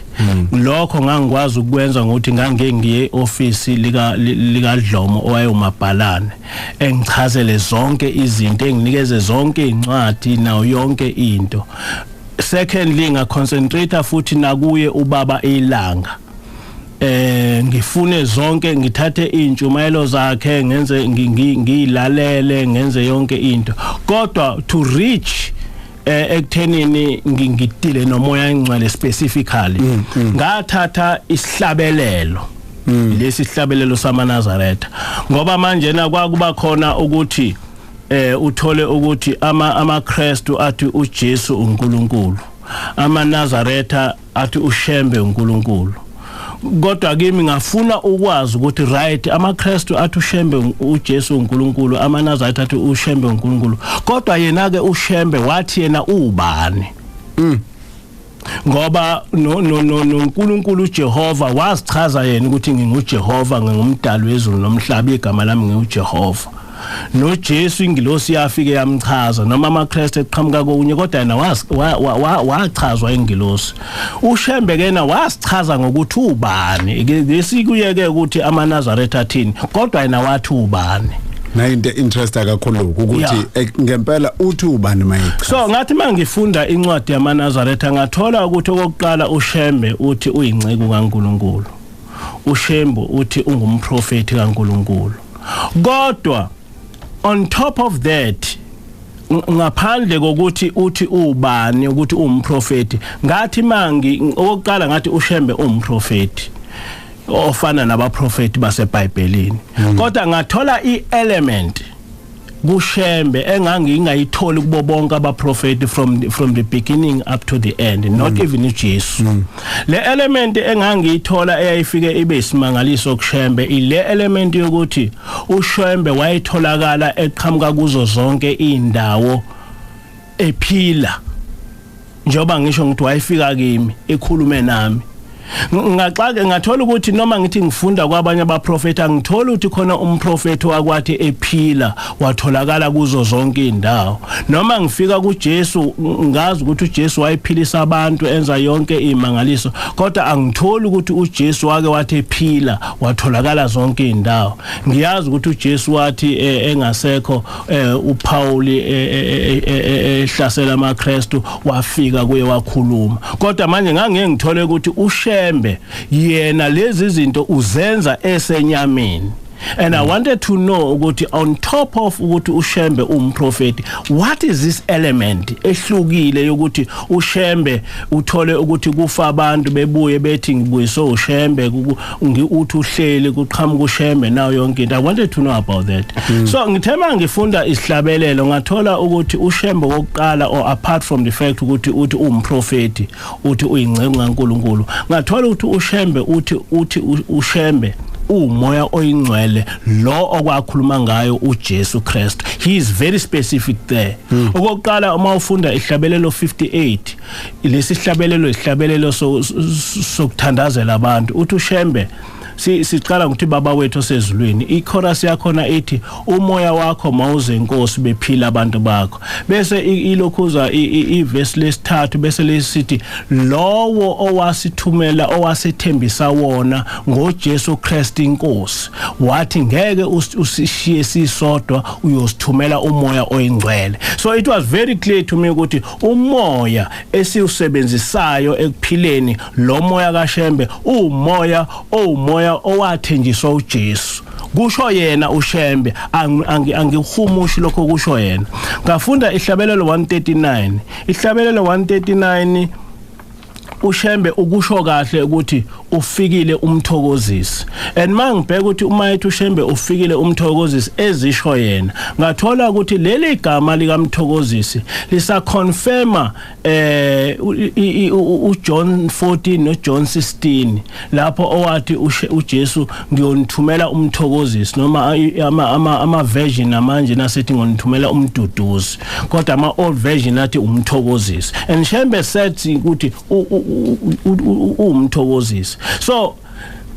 [SPEAKER 2] Lokho ngangikwazi ukwenza ngokuthi ngange ngiye office lika Dlomo owayewumabhalane, engichazele zonke izinto, enginikeze zonke incwadi nayo yonke into. Secondly, nga concentrate futhi nakuye ubaba iLanga, ngifune zonke, ngithathe intshumayelo zakhe, ngenze ngiyilalele, ngenze yonke into. Kodwa to reach ekuthenini ngidile nomoya engcwele specifically, ngathatha isihlabelelo lesi, sihlabelelo samaNazaretha, ngoba manje na kwakuba khona ukuthi uthole ukuthi amaKristu athi uJesu uNkulunkulu, amaNazaretha athi uShembe uNkulunkulu. Kodwa kimi ngafuna ukwazi ukuthi, right, amaKristu athi uShembe, uJesu uNkulunkulu, amaNazaretha athi uShembe uNkulunkulu, kodwa yena ke uShembe wathi yena ubani? Ngoba no no no noNkulunkulu uJehova wazichaza yena ukuthi nginguJehova, ngingumdali wezulu nomhlaba, igama lami nginguJehova. NoJesu ingilosi yafike yamchaza, noma amaKristu eqhamuka kokunye, kodwa yena wachazwa ingilosi. uShembe kena wasichaza ngokuthi ubani. Lesikuyeke ukuthi amaNazaretha athini, kodwa yena wathi ubani?
[SPEAKER 1] Na into interest kakhulu ukuthi ngempela uthi ubani mayicha.
[SPEAKER 2] So ngathi mangifunda incwadi yamaNazaretha ngathola ukuthi okokuqala uShembe uthi uyinceku kaNkuluNkulu, uShembe uthi ungumprofeti kaNkuluNkulu, kodwa on top of that, ngaphandle kokuthi uthi ubani ukuthi uwumprofeti, ngathi mangi okokuqala ngathi uShembe uwumprofeti ofana nabaprofeti baseBhayibhelini, kodwa ngathola i-element kuShembe engangingayitholi kubo bonke abaprofeti from the beginning up to the end, not even uJesu. Le element engangiyithola eyayifike ibe isimangaliso kuShembe, ile element yokuthi uShembe wayetholakala eqhamuka kuzo zonke indawo ephila, njengoba ngisho ngithi wayefika kimi ekhulume nami. Ngaxake ngathola ukuthi noma ngithi ngifunda kwabanye abaprofeti, angithola ukuthi khona umprofeti wakwathi ephila watholakala kuzo zonke indawo. Noma ngifika kuJesu, ngazi ukuthi uJesu wayephilisa abantu, enza yonke imangaliso, kodwa angitholi ukuthi uJesu wake wathi ephila watholakala zonke indawo. Ngiyazi ukuthi uJesu wathi engasekho uPaul ehlasela amaKristu, wafika kuye wakhuluma, kodwa manje ngangeke ngithole ukuthi uShembe yena lezi zinto uzenza esenyameni. And I wanted to know ukuthi on top of ukuthi uShembe umprofeti, what is this element ehlukile yokuthi uShembe uthole ukuthi kufa abantu bebuye bethi ngibuyiswe uShembe, uthi uhleli kuqhamuka uShembe nayo yonke into. I wanted to know about that. So ngithema ngifunda isihlabelelo, ngathola ukuthi uShembe wokuqala, or apart from the fact ukuthi uthi umprofeti, uthi uyinceku kaNkuluNkulu, ngathola ukuthi uShembe uthi uShembe umoya oyingcwele lo okwakhuluma ngayo uJesu Christ. He is very specific there. Okokuqala uma ufunda ihlabelelo 58, lesi sihlabelelo isihlabelelo sokuthandazela abantu, uthi uShembe siqala ngokuthi Baba wethu osezulwini, ichorus yakhona ithi umoya wakho mawuze Nkosi bephila abantu bakho, bese ilokhuza iverse lesithathu bese lesithi lowo owasithumela owasethembisa wona ngoJesu Christ inkosi, wathi ngeke usishiye sisodwa, uyosithumela umoya oyingcwele. So it was very clear to me ukuthi umoya esiwusebenzisayo ekuphileni, lo moya kaShembe umoya owumoya owathenjiswa uJesu, kusho yena uShembe, angihumushi lokho kusho yena. Ngafunda ihlabelelo 139, ihlabelelo 139 uShembe ukusho kahle ukuthi ufikile umthokozisi, and mangibheka ukuthi uma ethi uShembe ufikile umthokozisi ezisho yena, ngathola ukuthi leli gama likamthokozisi lisaconfirma uJohn 14 noJohn 16, lapho owathi uJesu ngiyonithumela umthokozisi, noma ama version manje nasethi ngonithumela umduduzi, kodwa ama old version athi umthokozisi, and Shembe said ukuthi umthokozisi. So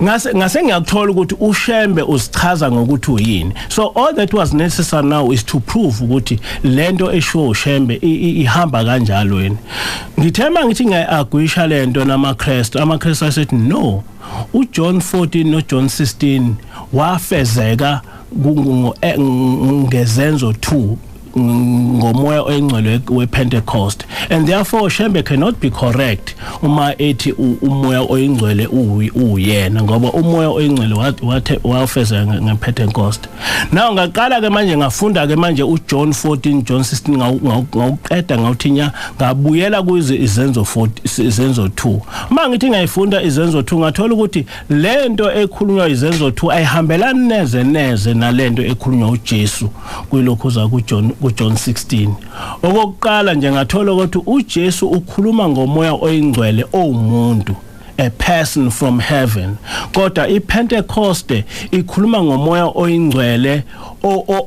[SPEAKER 2] ngase ngiyakuthola ukuthi uShembe usichaza ngokuthi uyini. So all that was necessary now is to prove ukuthi lento eshiwo uShembe ihamba kanjalo yini. Ngithema ngithi ngiyaagwisha lento namaKristu, amaKristu asethi no, uJohn 14 noJohn 16 wafezeka ngezenzo 2 ngomoya oyingcwele wePentecost, and therefore Shembe cannot be correct uma ethi umoya oyingcwele uyena, ngoba umoya oyingcwele wathe wafezeka ngePentecost. Now ngaqala ke manje ngafunda ke manje uJohn 14 John 16, ngawuqeda ngawuthinya, ngabuyela kuze izenzo 4 izenzo 2. Uma ngithi ngayifunda izenzo 2, ngathola ukuthi lento ekhulunywa izenzo 2 ayihambelani neze neze nalento ekhulunywa uJesu kuyilokhuza kuJohn 16. Okokuqala nje ngathola ukuthi uJesu ukhuluma ngomoya oyingcwele owumuntu, a person from heaven, kodwa iPentecost ikhuluma ngomoya oyingcwele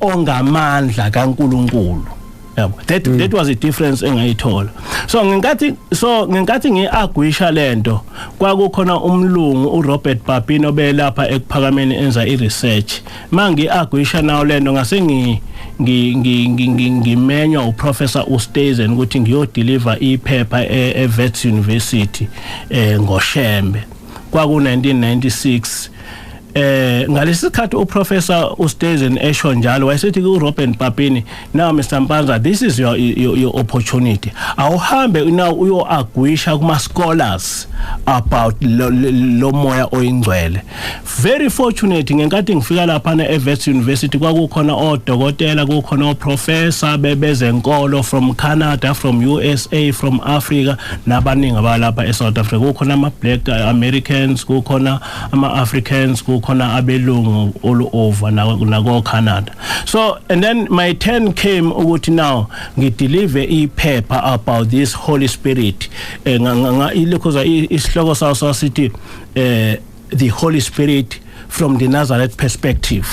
[SPEAKER 2] ongamandla kaNkuluNkulu. Yabo, that was a difference engayithola. So ngenkathi ngiagwisha lento, kwakukhona umlungu uRobert Papino belapha ekuphakameni enza iresearch. Mangiagwisha nawo lento ngase ngimenywa uProfessor uStazen ukuthi ngiyodeliver iphepha eWits University ngoShembe. Kwaku 1996. Ngalesi sikhathi uprofessor uStezen esho njalo, wayesethi ku Robert Papini, "Now, Mr Mpanza, this is your opportunity. Awuhambe now uyo-arguisha kuma scholars about lo moya oyingcwele." Very fortunate, ngenkathi ngifika lapha na eWits University, kwakukhona odokotela, kukhona oprofessor bezenkolo from Canada, from USA, from Africa, nabaningi abalapha eSouth Africa. Kukhona ama black Americans, kukhona ama Africans, kukhona abelungu all over, nako Canada. So and then my turn came ukuthi now ngideliver ipaper about this Holy Spirit. Ilokhuza isihloko sawo sasithi "The Holy Spirit from the Nazareth Perspective",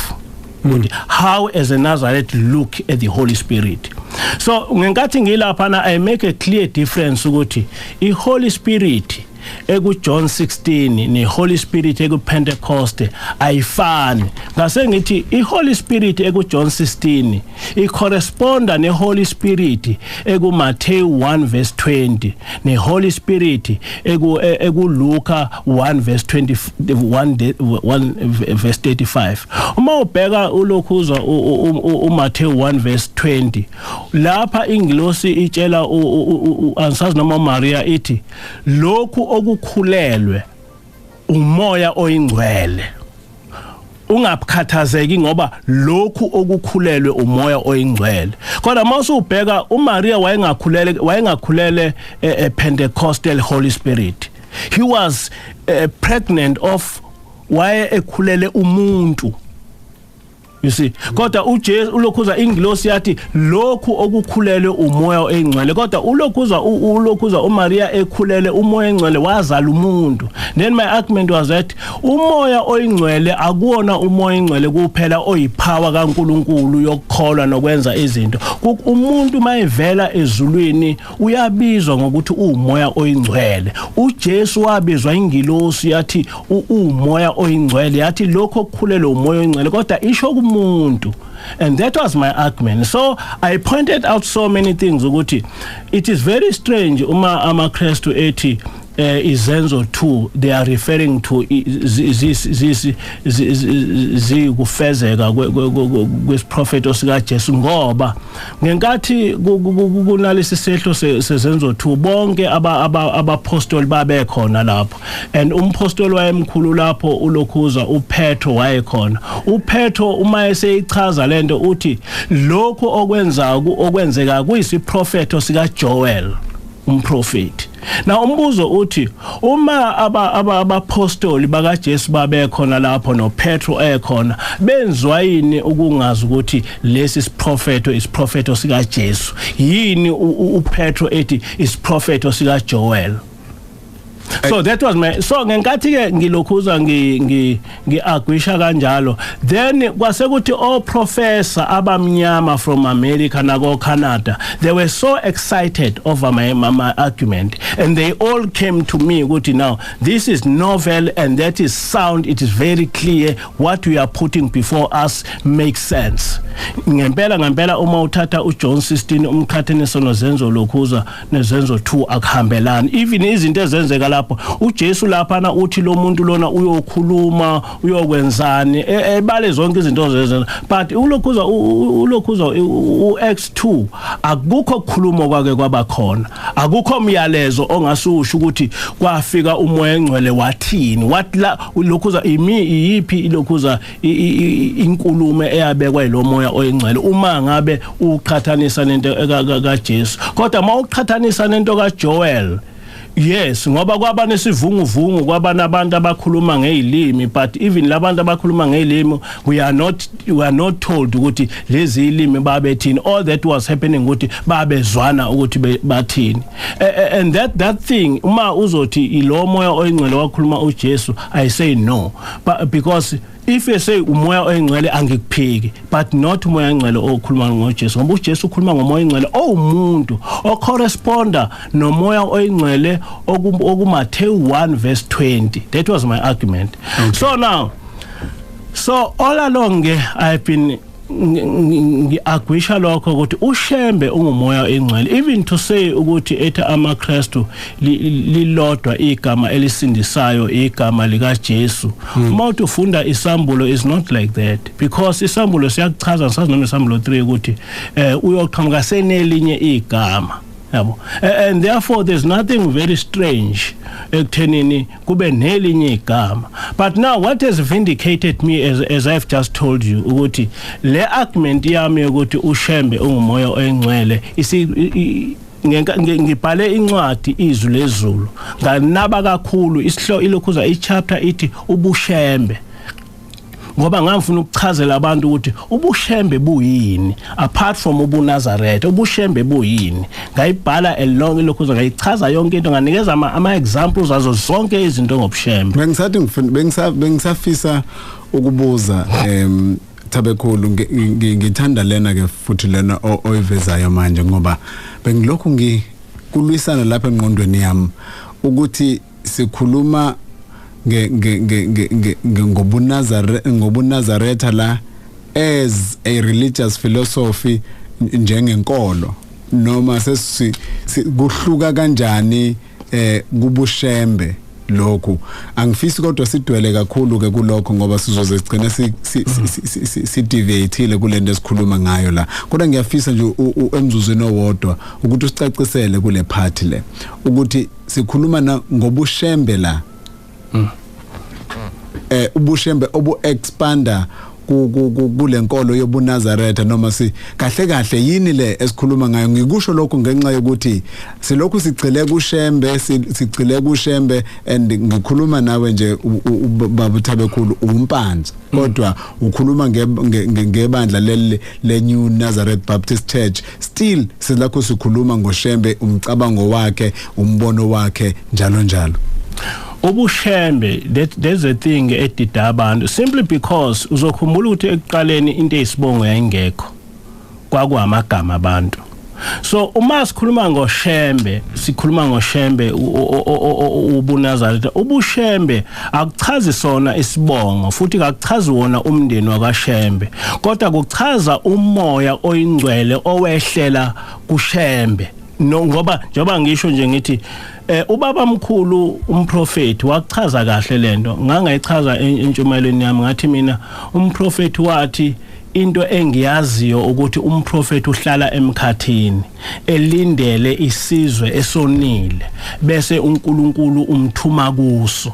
[SPEAKER 2] ukuthi how as a Nazareth look at the Holy Spirit. So ngenkathi ngilapha na, I make a clear difference ukuthi i Holy Spirit eku John 16 ne Holy Spirit eku Pentecost ayifani. Ngase ngithi i Holy Spirit eku John 16 i corresponda ne Holy Spirit eku Matthew 1 verse 20 ne Holy Spirit eku Luka 1 verse 21, 1 verse 35. Uma ubheka ulokhuzwa uMatthew 1 verse 20, lapha ingilosi itshela, ansazi noma Maria, ithi lokhu okukhulelwe umoya oyingcwele, ungakhathazeki ngoba lokhu okukhulelwe umoya oyingcwele. Kodwa mawusubheka uMaria, wayengakhulele a Pentecostal Holy Spirit. He was pregnant of, waye ekhulele umuntu, you see. Kodwa uJesu ulokhuza ingilosi yathi lokhu okukhulelwe umoya oyingcwele, kodwa ulokhuza uMaria ekhulele umoya oyingcwele, wazala umuntu. Then my argument was that umoya oyingcwele akuwona umoya oyingcwele kuphela oyipower kaNkuluNkulu yokukholwa nokwenza izinto. Umuntu mayevela ezulwini uyabizwa ngokuthi umoya oyingcwele. uJesu wabizwa ingilosi yathi umoya oyingcwele, yathi lokho okukhulelwe umoya oyingcwele, kodwa isho kumuntu. And that was my argument. So I pointed out so many things ukuthi it is very strange uma amaKristu ethi izenzo 2, they are referring to this zikufezeka kwesiprofeto sika Jesu, ngoba ngenkathi kunalesi sehlo sezenzo 2, bonke abapostoli babekhona lapho, and umpostoli wayemkhulu lapho, ulokhuza uPetro, wayekhona. uPetro uma eseyichaza lento uthi lokhu okwenza okwenzeka kuyisiprofeto sika Joel umprofeti. Na umbuzo uthi uma abapostoli bakaJesu babekhona lapho, noPetro ekhona, benzwa yini ukungazi ukuthi lesi siprofeto isiprofeto sika Jesu? Yini uPetro ethi isiprofeto sika Joel? So that was my, so ngenkathi ke ngilokhuza ngi ngi ngiarguisha kanjalo, then kwase kuthi o professor abamnyama from America nako Canada, they were so excited over my argument, and they all came to me ukuthi now this is novel and that is sound, it is very clear, what we are putting before us makes sense. Ngempela ngempela, uma uthatha uJohn 16 umqhathanisa nozenzo lokhuza nezenzo 2, akuhambelani. Even izinto ezenzeka lapho, uJesu lapha uthi lo muntu lona uyokhuluma, uyokwenzani, ebale zonke izinto zezenza, but ulokhuza uX2 akukho kukhuluma kwake kwabakhona, akukho myalezo ongasusho ukuthi kwafika umoya engcwele wathini, what la lokhuza imi iyiphi ilokhuza inkulumo eyabekwa yilomoya oyingcwele uma ngabe uqhathanisa nento kaJesu. Kodwa mawuqhathanisa nento kaJoel, yes, ngoba kwaba nesivunguvungu, kwaba nabantu abakhuluma ngezilimi, but even labantu abakhuluma ngezilimi, we are not told ukuthi lezi ilimi babethini. All that was happening ukuthi babezwana ukuthi bathini. And that thing, uma uzothi ilo moya oyingcwele wakhuluma uJesu, I say no, but because if you say umoya oyingcwele, angikuphiki, but not umoya oyingcwele okhuluma ngoJesu, ngoba uJesu ukhuluma ngomoya oyingcwele owumuntu ocorresponda nomoya oyingcwele okuMatthew 1 verse 20. That was my argument, okay. So now, so all along ke I've been Ngiagwisha lokho ukuthi uShembe ungumoya engcwele, even to say ukuthi ethi amaKristu lilodwa igama elisindisayo, igama lika Jesu. Uma uthi ufunda isambulo, is not like that, because isambulo siyakuchaza, sazi noma isambulo 3 ukuthi uyoqhamuka senelinye igama, yabo, and therefore there's nothing very strange ekuthenini kube nelinye igama. But now what has vindicated me, as I've just told you, ukuthi le argument yami yokuthi uShembe ungumoya oyingcwele isi ngibhale incwadi Izwi Lezulu, nganaba kakhulu isihloko ilokhuza ichapter ithi ubushembe, ngoba ngangifuna ukuchazela abantu ukuthi ubushembe buyini apart from ubuNazaretha, ubushembe buyini. Ngayibhala along ilokhuza, ngayichaza yonke into, nganikeza ama examples azo zonke izinto ngobushembe.
[SPEAKER 1] Bengisathi ngifuna bengisafisa ukubuza, Thabekhulu, ngithanda lena ke futhi lena oyivezayo manje, ngoba bengilokhu ngikulwisana lapha engqondweni yami ukuthi sikhuluma ngobuNazaretha la as a religious philosophy, njengenkolo, noma sesi kuhluka kanjani kubushembe lokhu. Angifisi kodwa sidwele kakhulu ke kulokho, ngoba sizoze sigcine si deviateile kulento esikhuluma ngayo la. Kodwa ngiyafisa nje emzuzwini owodwa ukuthi usicacisele kule part le ukuthi sikhuluma ngobushembe la, ubushembe obu expanda kulenkolo yobuNazaretha, noma si kahle kahle yini le esikhuluma ngayo. Ngikusho lokhu ngenxa yokuthi silokhu sigcile kuShembe, sigcile kuShembe, and ngikhuluma nawe nje baba Thabekhulu umpanza, kodwa ukhuluma ngebandla le New Nazareth Baptist Church, still silakho sikhuluma ngoShembe, umcabango wakhe, umbono wakhe, njalo njalo.
[SPEAKER 2] Ubushembe, there's a thing edida abantu, simply because uzokhumbula ukuthi ekuqaleni into eyisibongo yayingekho, kwakuamagama abantu. So uma sikhuluma ngoShembe, sikhuluma ngoShembe ubuNazaretha. Ubushembe akuchazi sona isibongo, futhi akuchazi wona umndeni wakwaShembe, kodwa kuchaza umoya oyingcwele owehlela kuShembe. No, ngoba njengoba ngisho nje ngithi ubaba mkhulu umprofeti wachaza kahle lento, ngangayichaza entshumayelweni yami, ngathi mina umprofeti wathi into engiyaziyo ukuthi umprofeti uhlala emkhathini elindele isizwe esonile, bese uNkulunkulu umthuma kuso.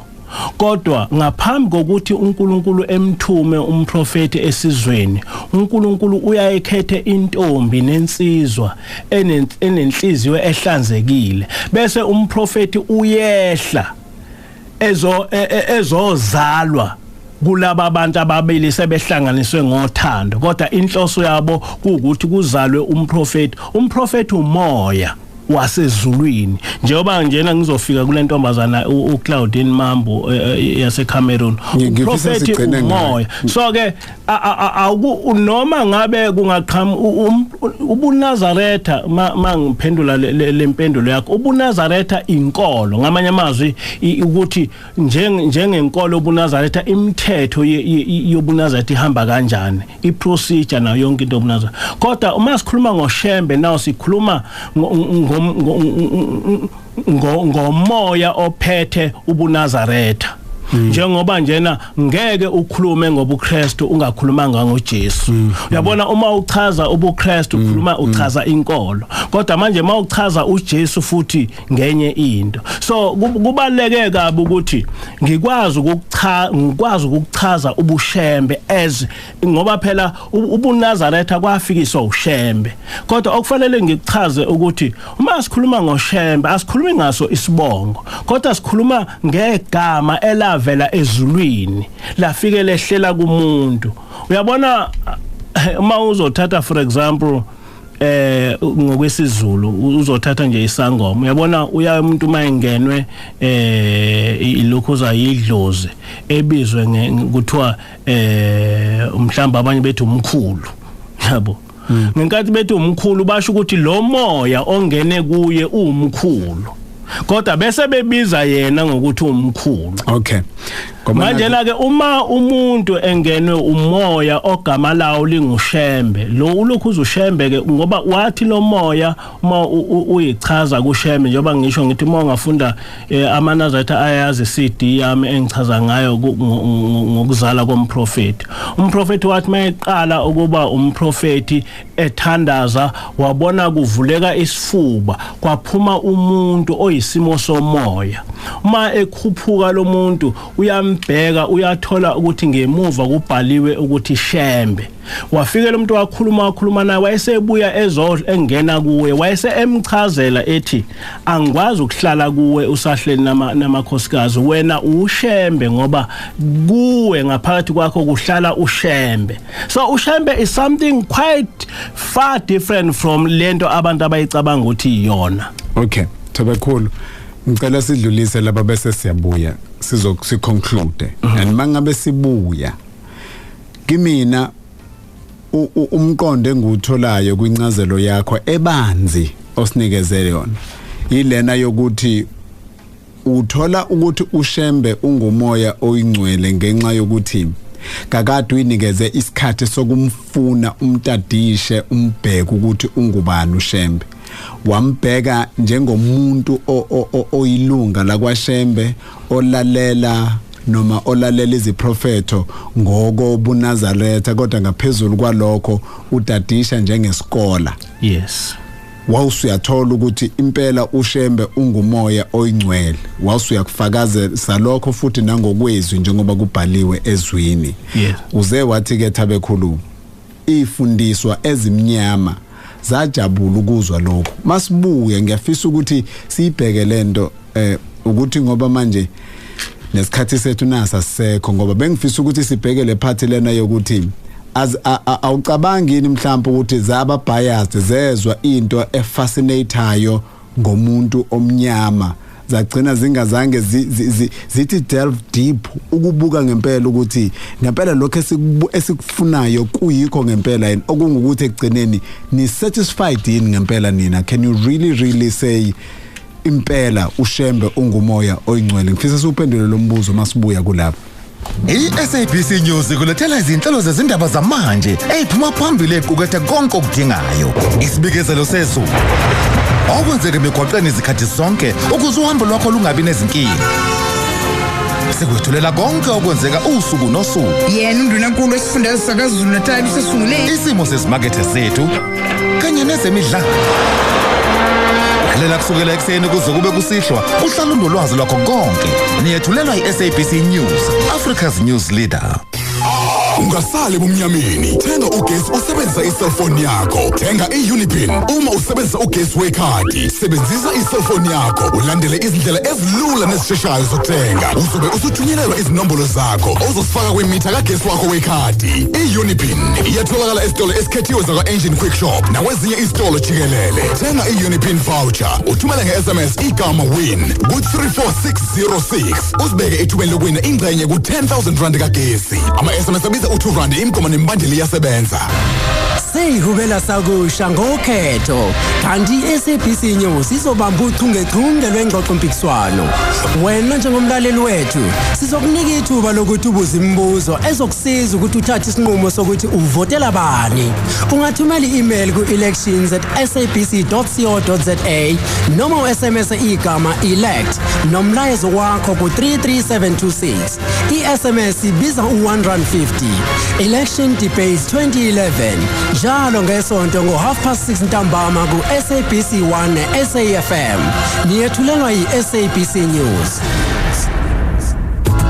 [SPEAKER 2] Kodwa ngaphambi kokuthi uNkulunkulu emthume umprofeti esizweni, uNkulunkulu uyayikhethe intombi nensizwa enenhliziyo ehlanzekile, bese umprofeti uyehla ezozalwa kulaba abantu ababili sebehlanganiswe ngothando, kodwa inhloso yabo kuukuthi kuzalwe umprofeti. Umprofeti umoya wasezulwini. Njengoba njena ngizofika kule ntombazana uClaudine Mambo yase Cameroon, umprofeti umoya. So ke noma ngabe kungaqhamu ubuNazaretha, mangiphendula lempendulo yakho, ubuNazaretha inkolo, ngamanye amazwi ukuthi njengenkolo ubuNazaretha, imithetho yobuNazaretha ihamba kanjani, iprocedure nayo yonke into yobuNazaretha. Kodwa uma sikhuluma ngoShembe nawo sikhuluma ngomoya ophethe ubuNazaretha. Njengoba njena ngeke ukhulume ngobuKristu ungakhulumanga ngoJesu. Uyabona, uma uchaza ubuKristu ukhuluma uchaza inkolo, kodwa manje uma uchaza uJesu futhi ngenye into. So kubaleke kabi ukuthi ngikwazi ukuchaza ubushembe as, ngoba phela ubuNazaretha kwafikiswa uShembe. Kodwa okufanele ngikuchaze ukuthi uma sikhuluma ngoShembe asikhulumi ngaso isibongo, kodwa sikhuluma ngegama elavela ezulwini lafike lehlela kumuntu. Uyabona, uma uzothatha for example ngokwesiZulu uzothatha nje isangoma, uyabona uya umuntu mayengenwe ilokhuza yidlozi ebizwe kuthiwa mhlamba abanye bethi umkhulu, yabo. Ngenkathi bethi umkhulu basho ukuthi lo moya ongene kuye umkhulu, kodwa bese bebiza yena ngokuthi umkhulu.
[SPEAKER 1] Okay.
[SPEAKER 2] Manje la ke uma umuntu engenwe umoya ogama lawo linguShembe, lo ulokhu uzuShembe ke, ngoba wathi lo moya uma uyichaza kuShembe, njengoba ngisho ngithi uma ungafunda amaNazaretha ayazi CD yami engichaza ngayo ngokuzala komprofeti. Umprofeti wathi mayeqala ukuba umprofeti ethandaza, wabona kuvuleka isifuba kwaphuma umuntu oyisimo somoya. Uma ekhuphuka lo muntu uyambheka, uyathola ukuthi ngemuva kubhaliwe ukuthi Shembe. Wafika lo muntu wakhuluma naye, wayesebuya engena kuwe, wayese emchazela ethi angikwazi ukuhlala kuwe usahleli namakhosikazi, wena uShembe ngoba kuwe ngaphakathi kwakho kuhlala uShembe. So uShembe is something quite far different from lento abantu abayicabanga ukuthi iyona.
[SPEAKER 1] Okay, Thobekhulu, ngicela sidlulise lapha bese siyabuya sizokuconclude. And mangabe sibuya kimina, umqondo engiwutholayo kwincazelo yakho ebanzi osinikeze yona ilena yokuthi uthola ukuthi uShembe ungumoya oyingcwele ngenxa yokuthi kakade uyinikeze isikhathi sokumfuna, umtadishe, umbheke ukuthi ungubani uShembe. Wambheka njengomuntu oyilunga lakwaShembe, olalela noma olalela iziprofetho ngokobuNazaretha, kodwa ngaphezulu kwalokho utadisha njengesikole.
[SPEAKER 2] Yes.
[SPEAKER 1] Wawusuyathola ukuthi impela uShembe ungumoya oyingcwele, wawusuyakufakazela lokho futhi nangokwezwi njengoba kubhaliwe ezwini.
[SPEAKER 2] Yes.
[SPEAKER 1] Uze wathi ke Thabekhulu, ifundiswa ezimnyama zajabula ukuzwa lokho. Masibuye, ngiyafisa ukuthi siyibheke lento, ukuthi ngoba manje nesikhathi sethu nasa sisekho, ngoba bengifisa ukuthi sibheke le part lena yokuthi awucabangi yini mhlawumbe ukuthi zaba biased, zezwa into efascinatayo ngomuntu omnyama, zagcina zingazange zithi delve deep ukubuka ngempela ukuthi ngempela lokho esikufunayo kuyikho ngempela yini, okungukuthi ekugcineni ni satisfied yini ngempela nina? Can you really really say impela uShembe ungumoya oyingcwele? Ngifisa siuphendule lo mbuzo masibuya kulapho.
[SPEAKER 3] I-SABC News ikulethela izinhlelo zezindaba zamanje eziphuma phambili, equkethe konke okudingayo. Isibikezelo sezulu, okwenzeka emigwaqeni izikhathi zonke ukuze uhambo lwakho lungabi nezinkinga. Sikwethulela konke okwenzeka usuku nosuku.
[SPEAKER 4] Yena undunankulu wesifundazwe saKwaZulu Natal usesungule
[SPEAKER 3] isimo sezimakethe zethu kanye nezemidlalo. Lalela kusukela ekuseni kuze kube kusihlwa, uhlala unolwazi lwakho konke. Niyethulelwa i-SABC News, Africa's News Leader.
[SPEAKER 5] Ungasali ebumnyameni. Thenga ugesi usebenzisa iselfoni yakho. Thenga i-Unipin uma usebenzisa ugesi wekhadi. Sebenzisa iselfoni yakho ulandele izindlela ezilula nezisheshayo zokuthenga. Uzobe usuthunyelelwa izinombolo zakho ozosifaka kwimitha kagesi wakho wekhadi. I-Unipin iyatholakala esitolo esikhethiwe zakwa-Engen Quick Shop nakwezinye izitolo jikelele. Thenga i-Unipin voucher, uthumele nge-SMS igama WIN ku-34606, uzibeke ethubeni lokuwina ingxenye ku-10,000 rand kagesi. Ama-SMS abiza u-2 rand. Imigomo nemibandela iyasebenza.
[SPEAKER 6] Seyihubela sakusha ngokhetho, kanti i-SABC News izobamba uchungechunge lwengxoxo-mpikiswano. Wena njengomlaleli wethu sizokunika ithuba lokuthi ubuze imibuzo ezokusiza ukuthi uthathe isinqumo sokuthi uvotela bani. Ungathumela i-email ku-elections@sabc.co.za noma u-SMS igama elect nomlayezo wakho ku-33726. I-SMS ibiza u-1 rand 50. Election Debates 2011, njalo ngesonto ngo-6:30 ntambama ku-SABC 1 ne-SAFM. Niyethulelwa yi-SABC News.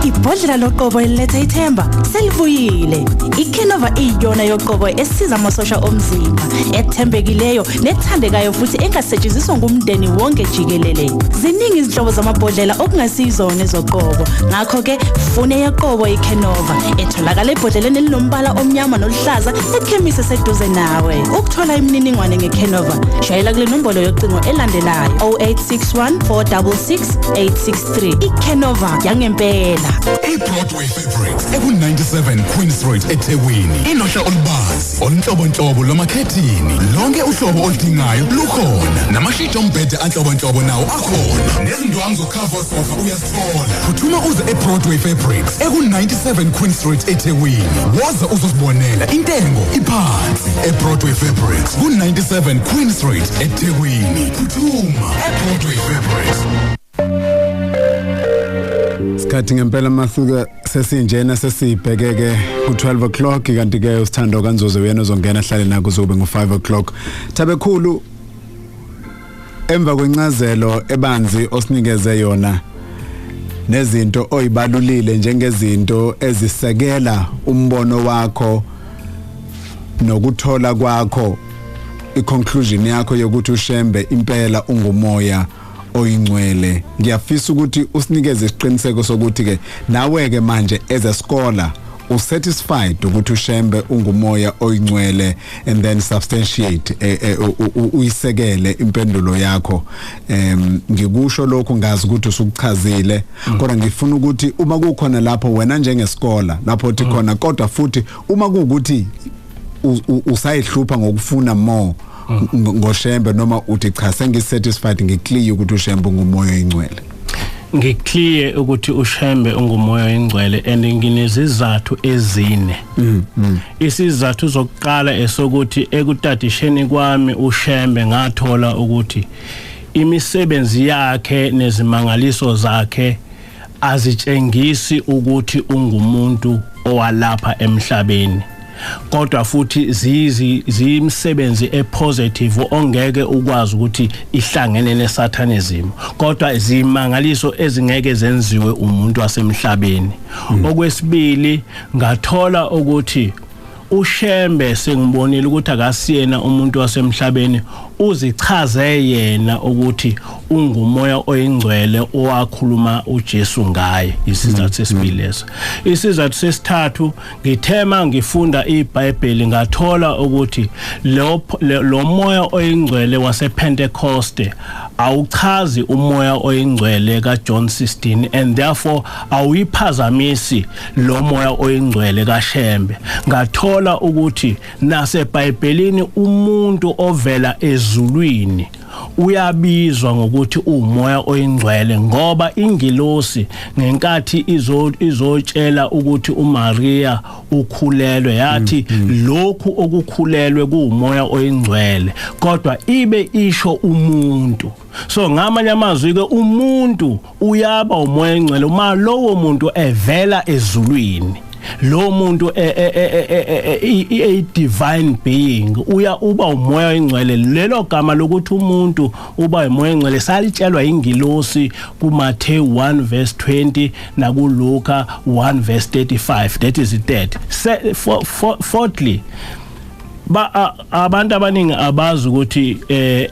[SPEAKER 7] Ibhodlela loqobo eliletha ithemba selivuyile. Ikenova iyona yoqobo esiza amasosha omzimba, ethembekileyo nethandekayo futhi engasetshenziswa ngumndeni wonke jikelele. Ziningi izinhlobo zamabhodlela okungasiyizona ezoqobo. Ngakho-ke fune yoqobo iKenova etholakala ebhodleleni elinombala omnyama noluhlaza ekhemisi eseduze nawe. Ukuthola imininingwane ngeKenova, shayela kule nombolo yocingo elandelayo: 0861 466 863. IKenova yangempela.
[SPEAKER 5] I-Broadway Fabrics eku-97 Queen Street eThekwini inohla olubanzi olunhlobonhlobo lwamakhethini. Lonke uhlobo oludingayo lukhona, namashidi ombhede anhlobonhlobo nawo akhona, nezindwangu zokhava sofa uyazithola. Phuthuma uze e-Broadway Fabrics eku-97 Queen Street eThekwini, woza uzozibonela, intengo iphansi. E-Broadway Fabrics ku-97 Queen Street eThekwini. Phuthuma e-Broadway Fabrics.
[SPEAKER 1] Sikhathi ngempela masuka sesinjena sesibhekeke ku-12 o'clock, kanti ke uSithando kaNzuzo uyena ozongena ahlale nako kuzobe ngo-5 o'clock. Thabekhulu, emva kwencazelo ebanzi osinikeze yona nezinto oyibalulile njengezinto ezisekela umbono wakho nokuthola kwakho iconclusion yakho yokuthi uShembe impela ungumoya oyingcwele, ngiyafisa ukuthi usinikeze isiqiniseko sokuthi ke nawe ke manje as a scholar usatisfied ukuthi uShembe ungumoya oyingcwele, and then substantiate, uyisekele impendulo yakho. Ngikusho lokhu ngazi ukuthi usukuchazile, kodwa ngifuna ukuthi uma kukhona lapho wena njengeskola lapho uthi khona, kodwa futhi uma kuukuthi usayihlupha ngokufuna more ngoShembe, noma uthi cha, sengisatisfied, ngiclear ukuthi uShembe ungumoya oyingcwele.
[SPEAKER 2] Ngiclear ukuthi uShembe ungumoya oyingcwele, and nginezizathu ezine. Isizathu zokuqala esokuthi ekutadisheni kwami uShembe ngathola ukuthi imisebenzi yakhe nezimangaliso zakhe azitshengisi ukuthi ungumuntu owalapha emhlabeni, kodwa futhi ziyimisebenzi epositive ongeke ukwazi ukuthi ihlangene nesatanism, kodwa zimangaliso ezingeke zenziwe umuntu wasemhlabeni. Okwesibili, ngathola ukuthi uShembe sengibonile ukuthi akasiyena umuntu wasemhlabeni, uzichaze yena ukuthi ungumoya oyingcwele owakhuluma uJesu ngaye. Isizathu sesibili leso. Isizathu sesithathu, ngithema ngifunda iBhayibheli ngathola ukuthi lo moya oyingcwele wasePentecoste awuchazi umoya oyingcwele kaJohn 16, and therefore awuyiphazamisi lo moya oyingcwele kaShembe. Ngathola ukuthi naseBhayibhelini umuntu ovela ezulwini uyabizwa ngokuthi umoya oyingcwele, ngoba ingilosi ngenkathi izotshela ukuthi uMaria ukhulelwe yathi lokhu okukhulelwe kuumoya oyingcwele, kodwa ibe isho umuntu. So ngamanye amazwi ke umuntu uyaba umoya oyingcwele uma lowo muntu evela ezulwini. Lo muntu a divine being uya uba umoya oyingcwele. Lelo gama lokuthi umuntu uba umoya oyingcwele salitshelwa ingilosi kuMathew 1 verse 20 nakuLuka 1 verse 35, that is it. Fourthly, ba abantu abaningi abazi ukuthi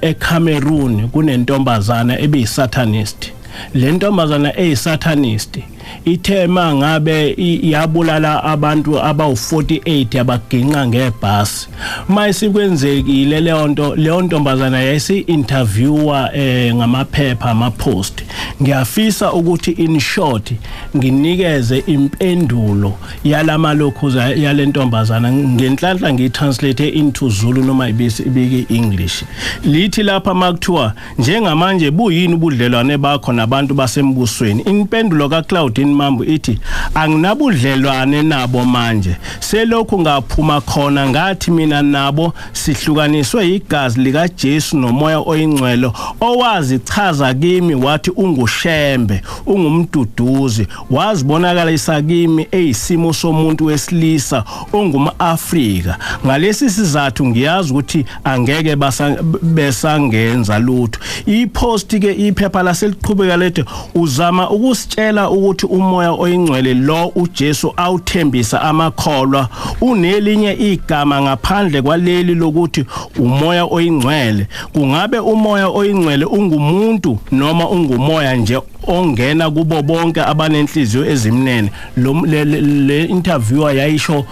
[SPEAKER 2] eCameroon kunentombazana ebiyisatanist. Le ntombazana eyisatanist ithe mangabe yabulala abantu abawu48 abaginqa ngebhasi. Mayisikwenzekile leyo nto, leyo ntombazana yayisi interviewer ngamaphepha ama post. Ngiyafisa ukuthi in short nginikeze impendulo yalamalokhuza yalentombazana, ngenhlanhla ngiyitranslate into Zulu noma ibiki English. Lithi lapha makuthiwa njengamanje buyini ubudlelwane bakho nabantu basembusweni, impendulo kaClaudine Mambo ithi anginabudlelwane nabo manje, selokhu ngaphuma khona ngathi mina nabo sihlukaniswe igazi lika Jesu nomoya oyingcwele owazichaza kimi wathi unguShembe, ungumduduzi, wazibonakalisa kimi eyisimo somuntu wesilisa ongumAfrika. Ngalesi sizathu ngiyazi ukuthi angeke besangenza lutho. Ipost ke iphepha laseliqhubeka lethe uzama ukusitshela ukuthi umoya oyingcwele lo uJesu awuthembisa amakholwa unelinye igama ngaphandle kwaleli lokuthi umoya oyingcwele. Kungabe umoya oyingcwele ungumuntu noma ungumoya nje ongena kubo bonke abanenhliziyo ezimnene. Le interviewer yayisho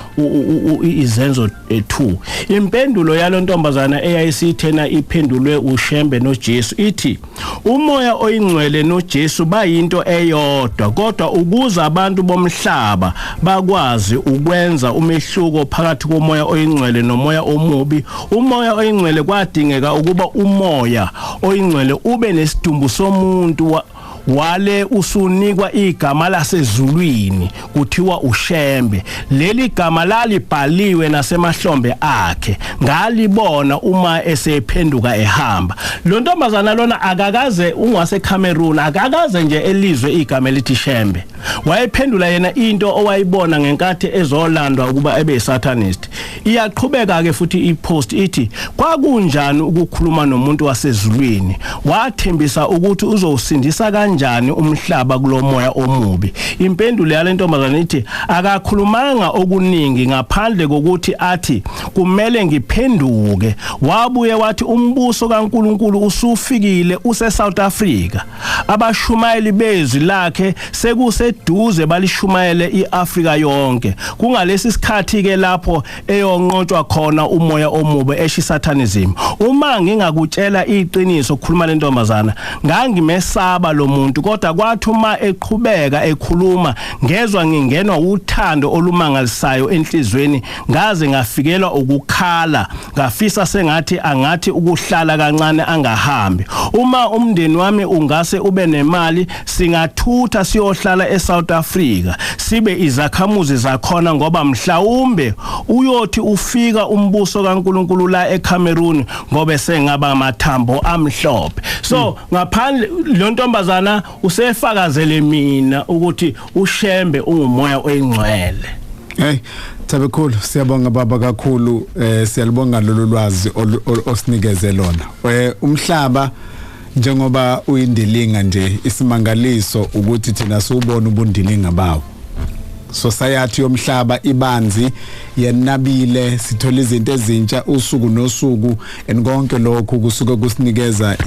[SPEAKER 2] izenzo 2. Impendulo yalontombazana eyayisithena iphendulwe uShembe noJesu ithi umoya oyingcwele noJesu bayinto eyodwa, kodwa ukuze abantu bomhlaba bakwazi ukwenza umehluko phakathi komoya oyingcwele nomoya omubi, umoya oyingcwele kwadingeka ukuba umoya oyingcwele ube nesidumbu somuntu wale usunikwa igama lasezulwini kuthiwa uShembe. Leli gama lalibhaliwe nasemahlombe akhe, ngalibona uma esephenduka ehamba. Lo ntombazana lona akakaze, ungwase Cameroon, akakaze nje elizwe igama elithi Shembe. Wayephendula yena into owayibona ngenkathi ezolandwa ukuba ebe satanist. Iyaqhubeka ke futhi ipost ithi kwakunjani ukukhuluma nomuntu wasezulwini, wathembisa ukuthi uzowusindisa kanjani umhlaba kulomoya omubi. Impendulo yale ntombazana ithi akakhulumanga okuningi ngaphandle kokuthi athi kumele ngiphenduke. Wabuye wathi umbuso kaNkuluNkulu usufikile, use South Africa, abashumayeli bezwi lakhe sekuseduze balishumayele iAfrika yonke. Kungalesi sikhathi ke lapho eyonqotshwa khona umoya omubi eshi satanism. Uma ngingakutshela iqiniso, kukhuluma lentombazana, ngangimesaba lo muntu, kodwa kwathi uma eqhubeka ekhuluma ngezwa ngingenwa uthando olumangalisayo enhlizweni, ngaze ngafikelwa ukukhala, ngafisa sengathi angathi ukuhlala kancane angahambi. Uma umndeni wami ungase ube nemali singathutha siyohlala eSouth Africa sibe izakhamuzi zakhona, ngoba mhlawumbe uyothi ufika umbuso kaNkuluNkulu la eCameroon ngoba sengaba amathambo amhlophe. So ngaphandle lo ntombazana usefakazele mina ukuthi uShembe ungumoya oyingcwele.
[SPEAKER 1] Hey Thabekhulu, siyabonga baba kakhulu, siyalibonga lolu lwazi osinikeze lona. Umhlaba njengoba uyindilinga nje, isimangaliso ukuthi thina siubona ubundilinga bawo. Society yomhlaba ibanzi, yenabile, sithola izinto ezintsha usuku nosuku, and konke lokhu kusuke kusinikeza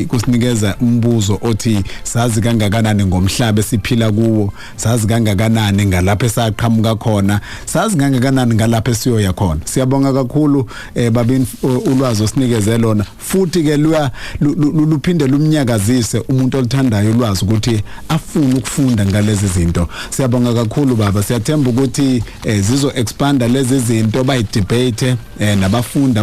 [SPEAKER 1] kusinikeza umbuzo othi sazi kangakanani ngomhlaba esiphila kuwo, sazi kangakanani ngalapho esaqhamuka khona, sazi kangakanani ngalapho esiyoya khona. Siyabonga kakhulu babini ulwazi osinikeze lona, futhi ke luphinde lumnyakazise umuntu oluthandayo ulwazi ukuthi afune ukufunda ngalezi zinto. Siyabonga kakhulu baba, siyathemba ukuthi zizo expanda lezi zinto, bayidebate nabafundi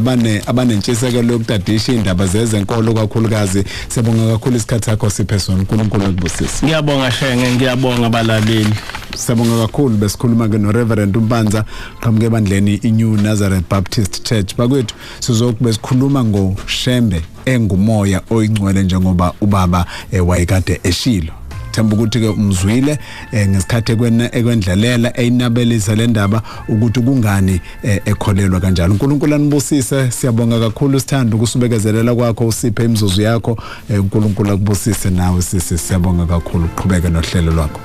[SPEAKER 1] abanentshisekelo yokutadisha indaba zezenkolo kakhulukazi. Siyabonga kakhulu isikhathi sakho siphe sona, uNkulunkulu akubusise.
[SPEAKER 2] Ngiyabonga Shenge, ngiyabonga balaleli.
[SPEAKER 1] Siyabonga kakhulu. Besikhuluma ke no Reverend Mpanza qhamuke ebandleni iNew Nazareth Baptist Church. Bakwethu sizokube sikhuluma ngoShembe engumoya oyingcwele njengoba ubaba wayekade eshilo. Themba ukuthi ke umzwile ngesikhathi ekwendlalela eyinabelisa le ndaba ukuthi kungani ekholelwa kanjalo. uNkulunkulu anibusise. Siyabonga kakhulu, sithanda ukusibekezelela kwakho, usiphe imizuzu yakho. uNkulunkulu akubusise nawe sisi, siyabonga kakhulu, uqhubeke nohlelo lwakho.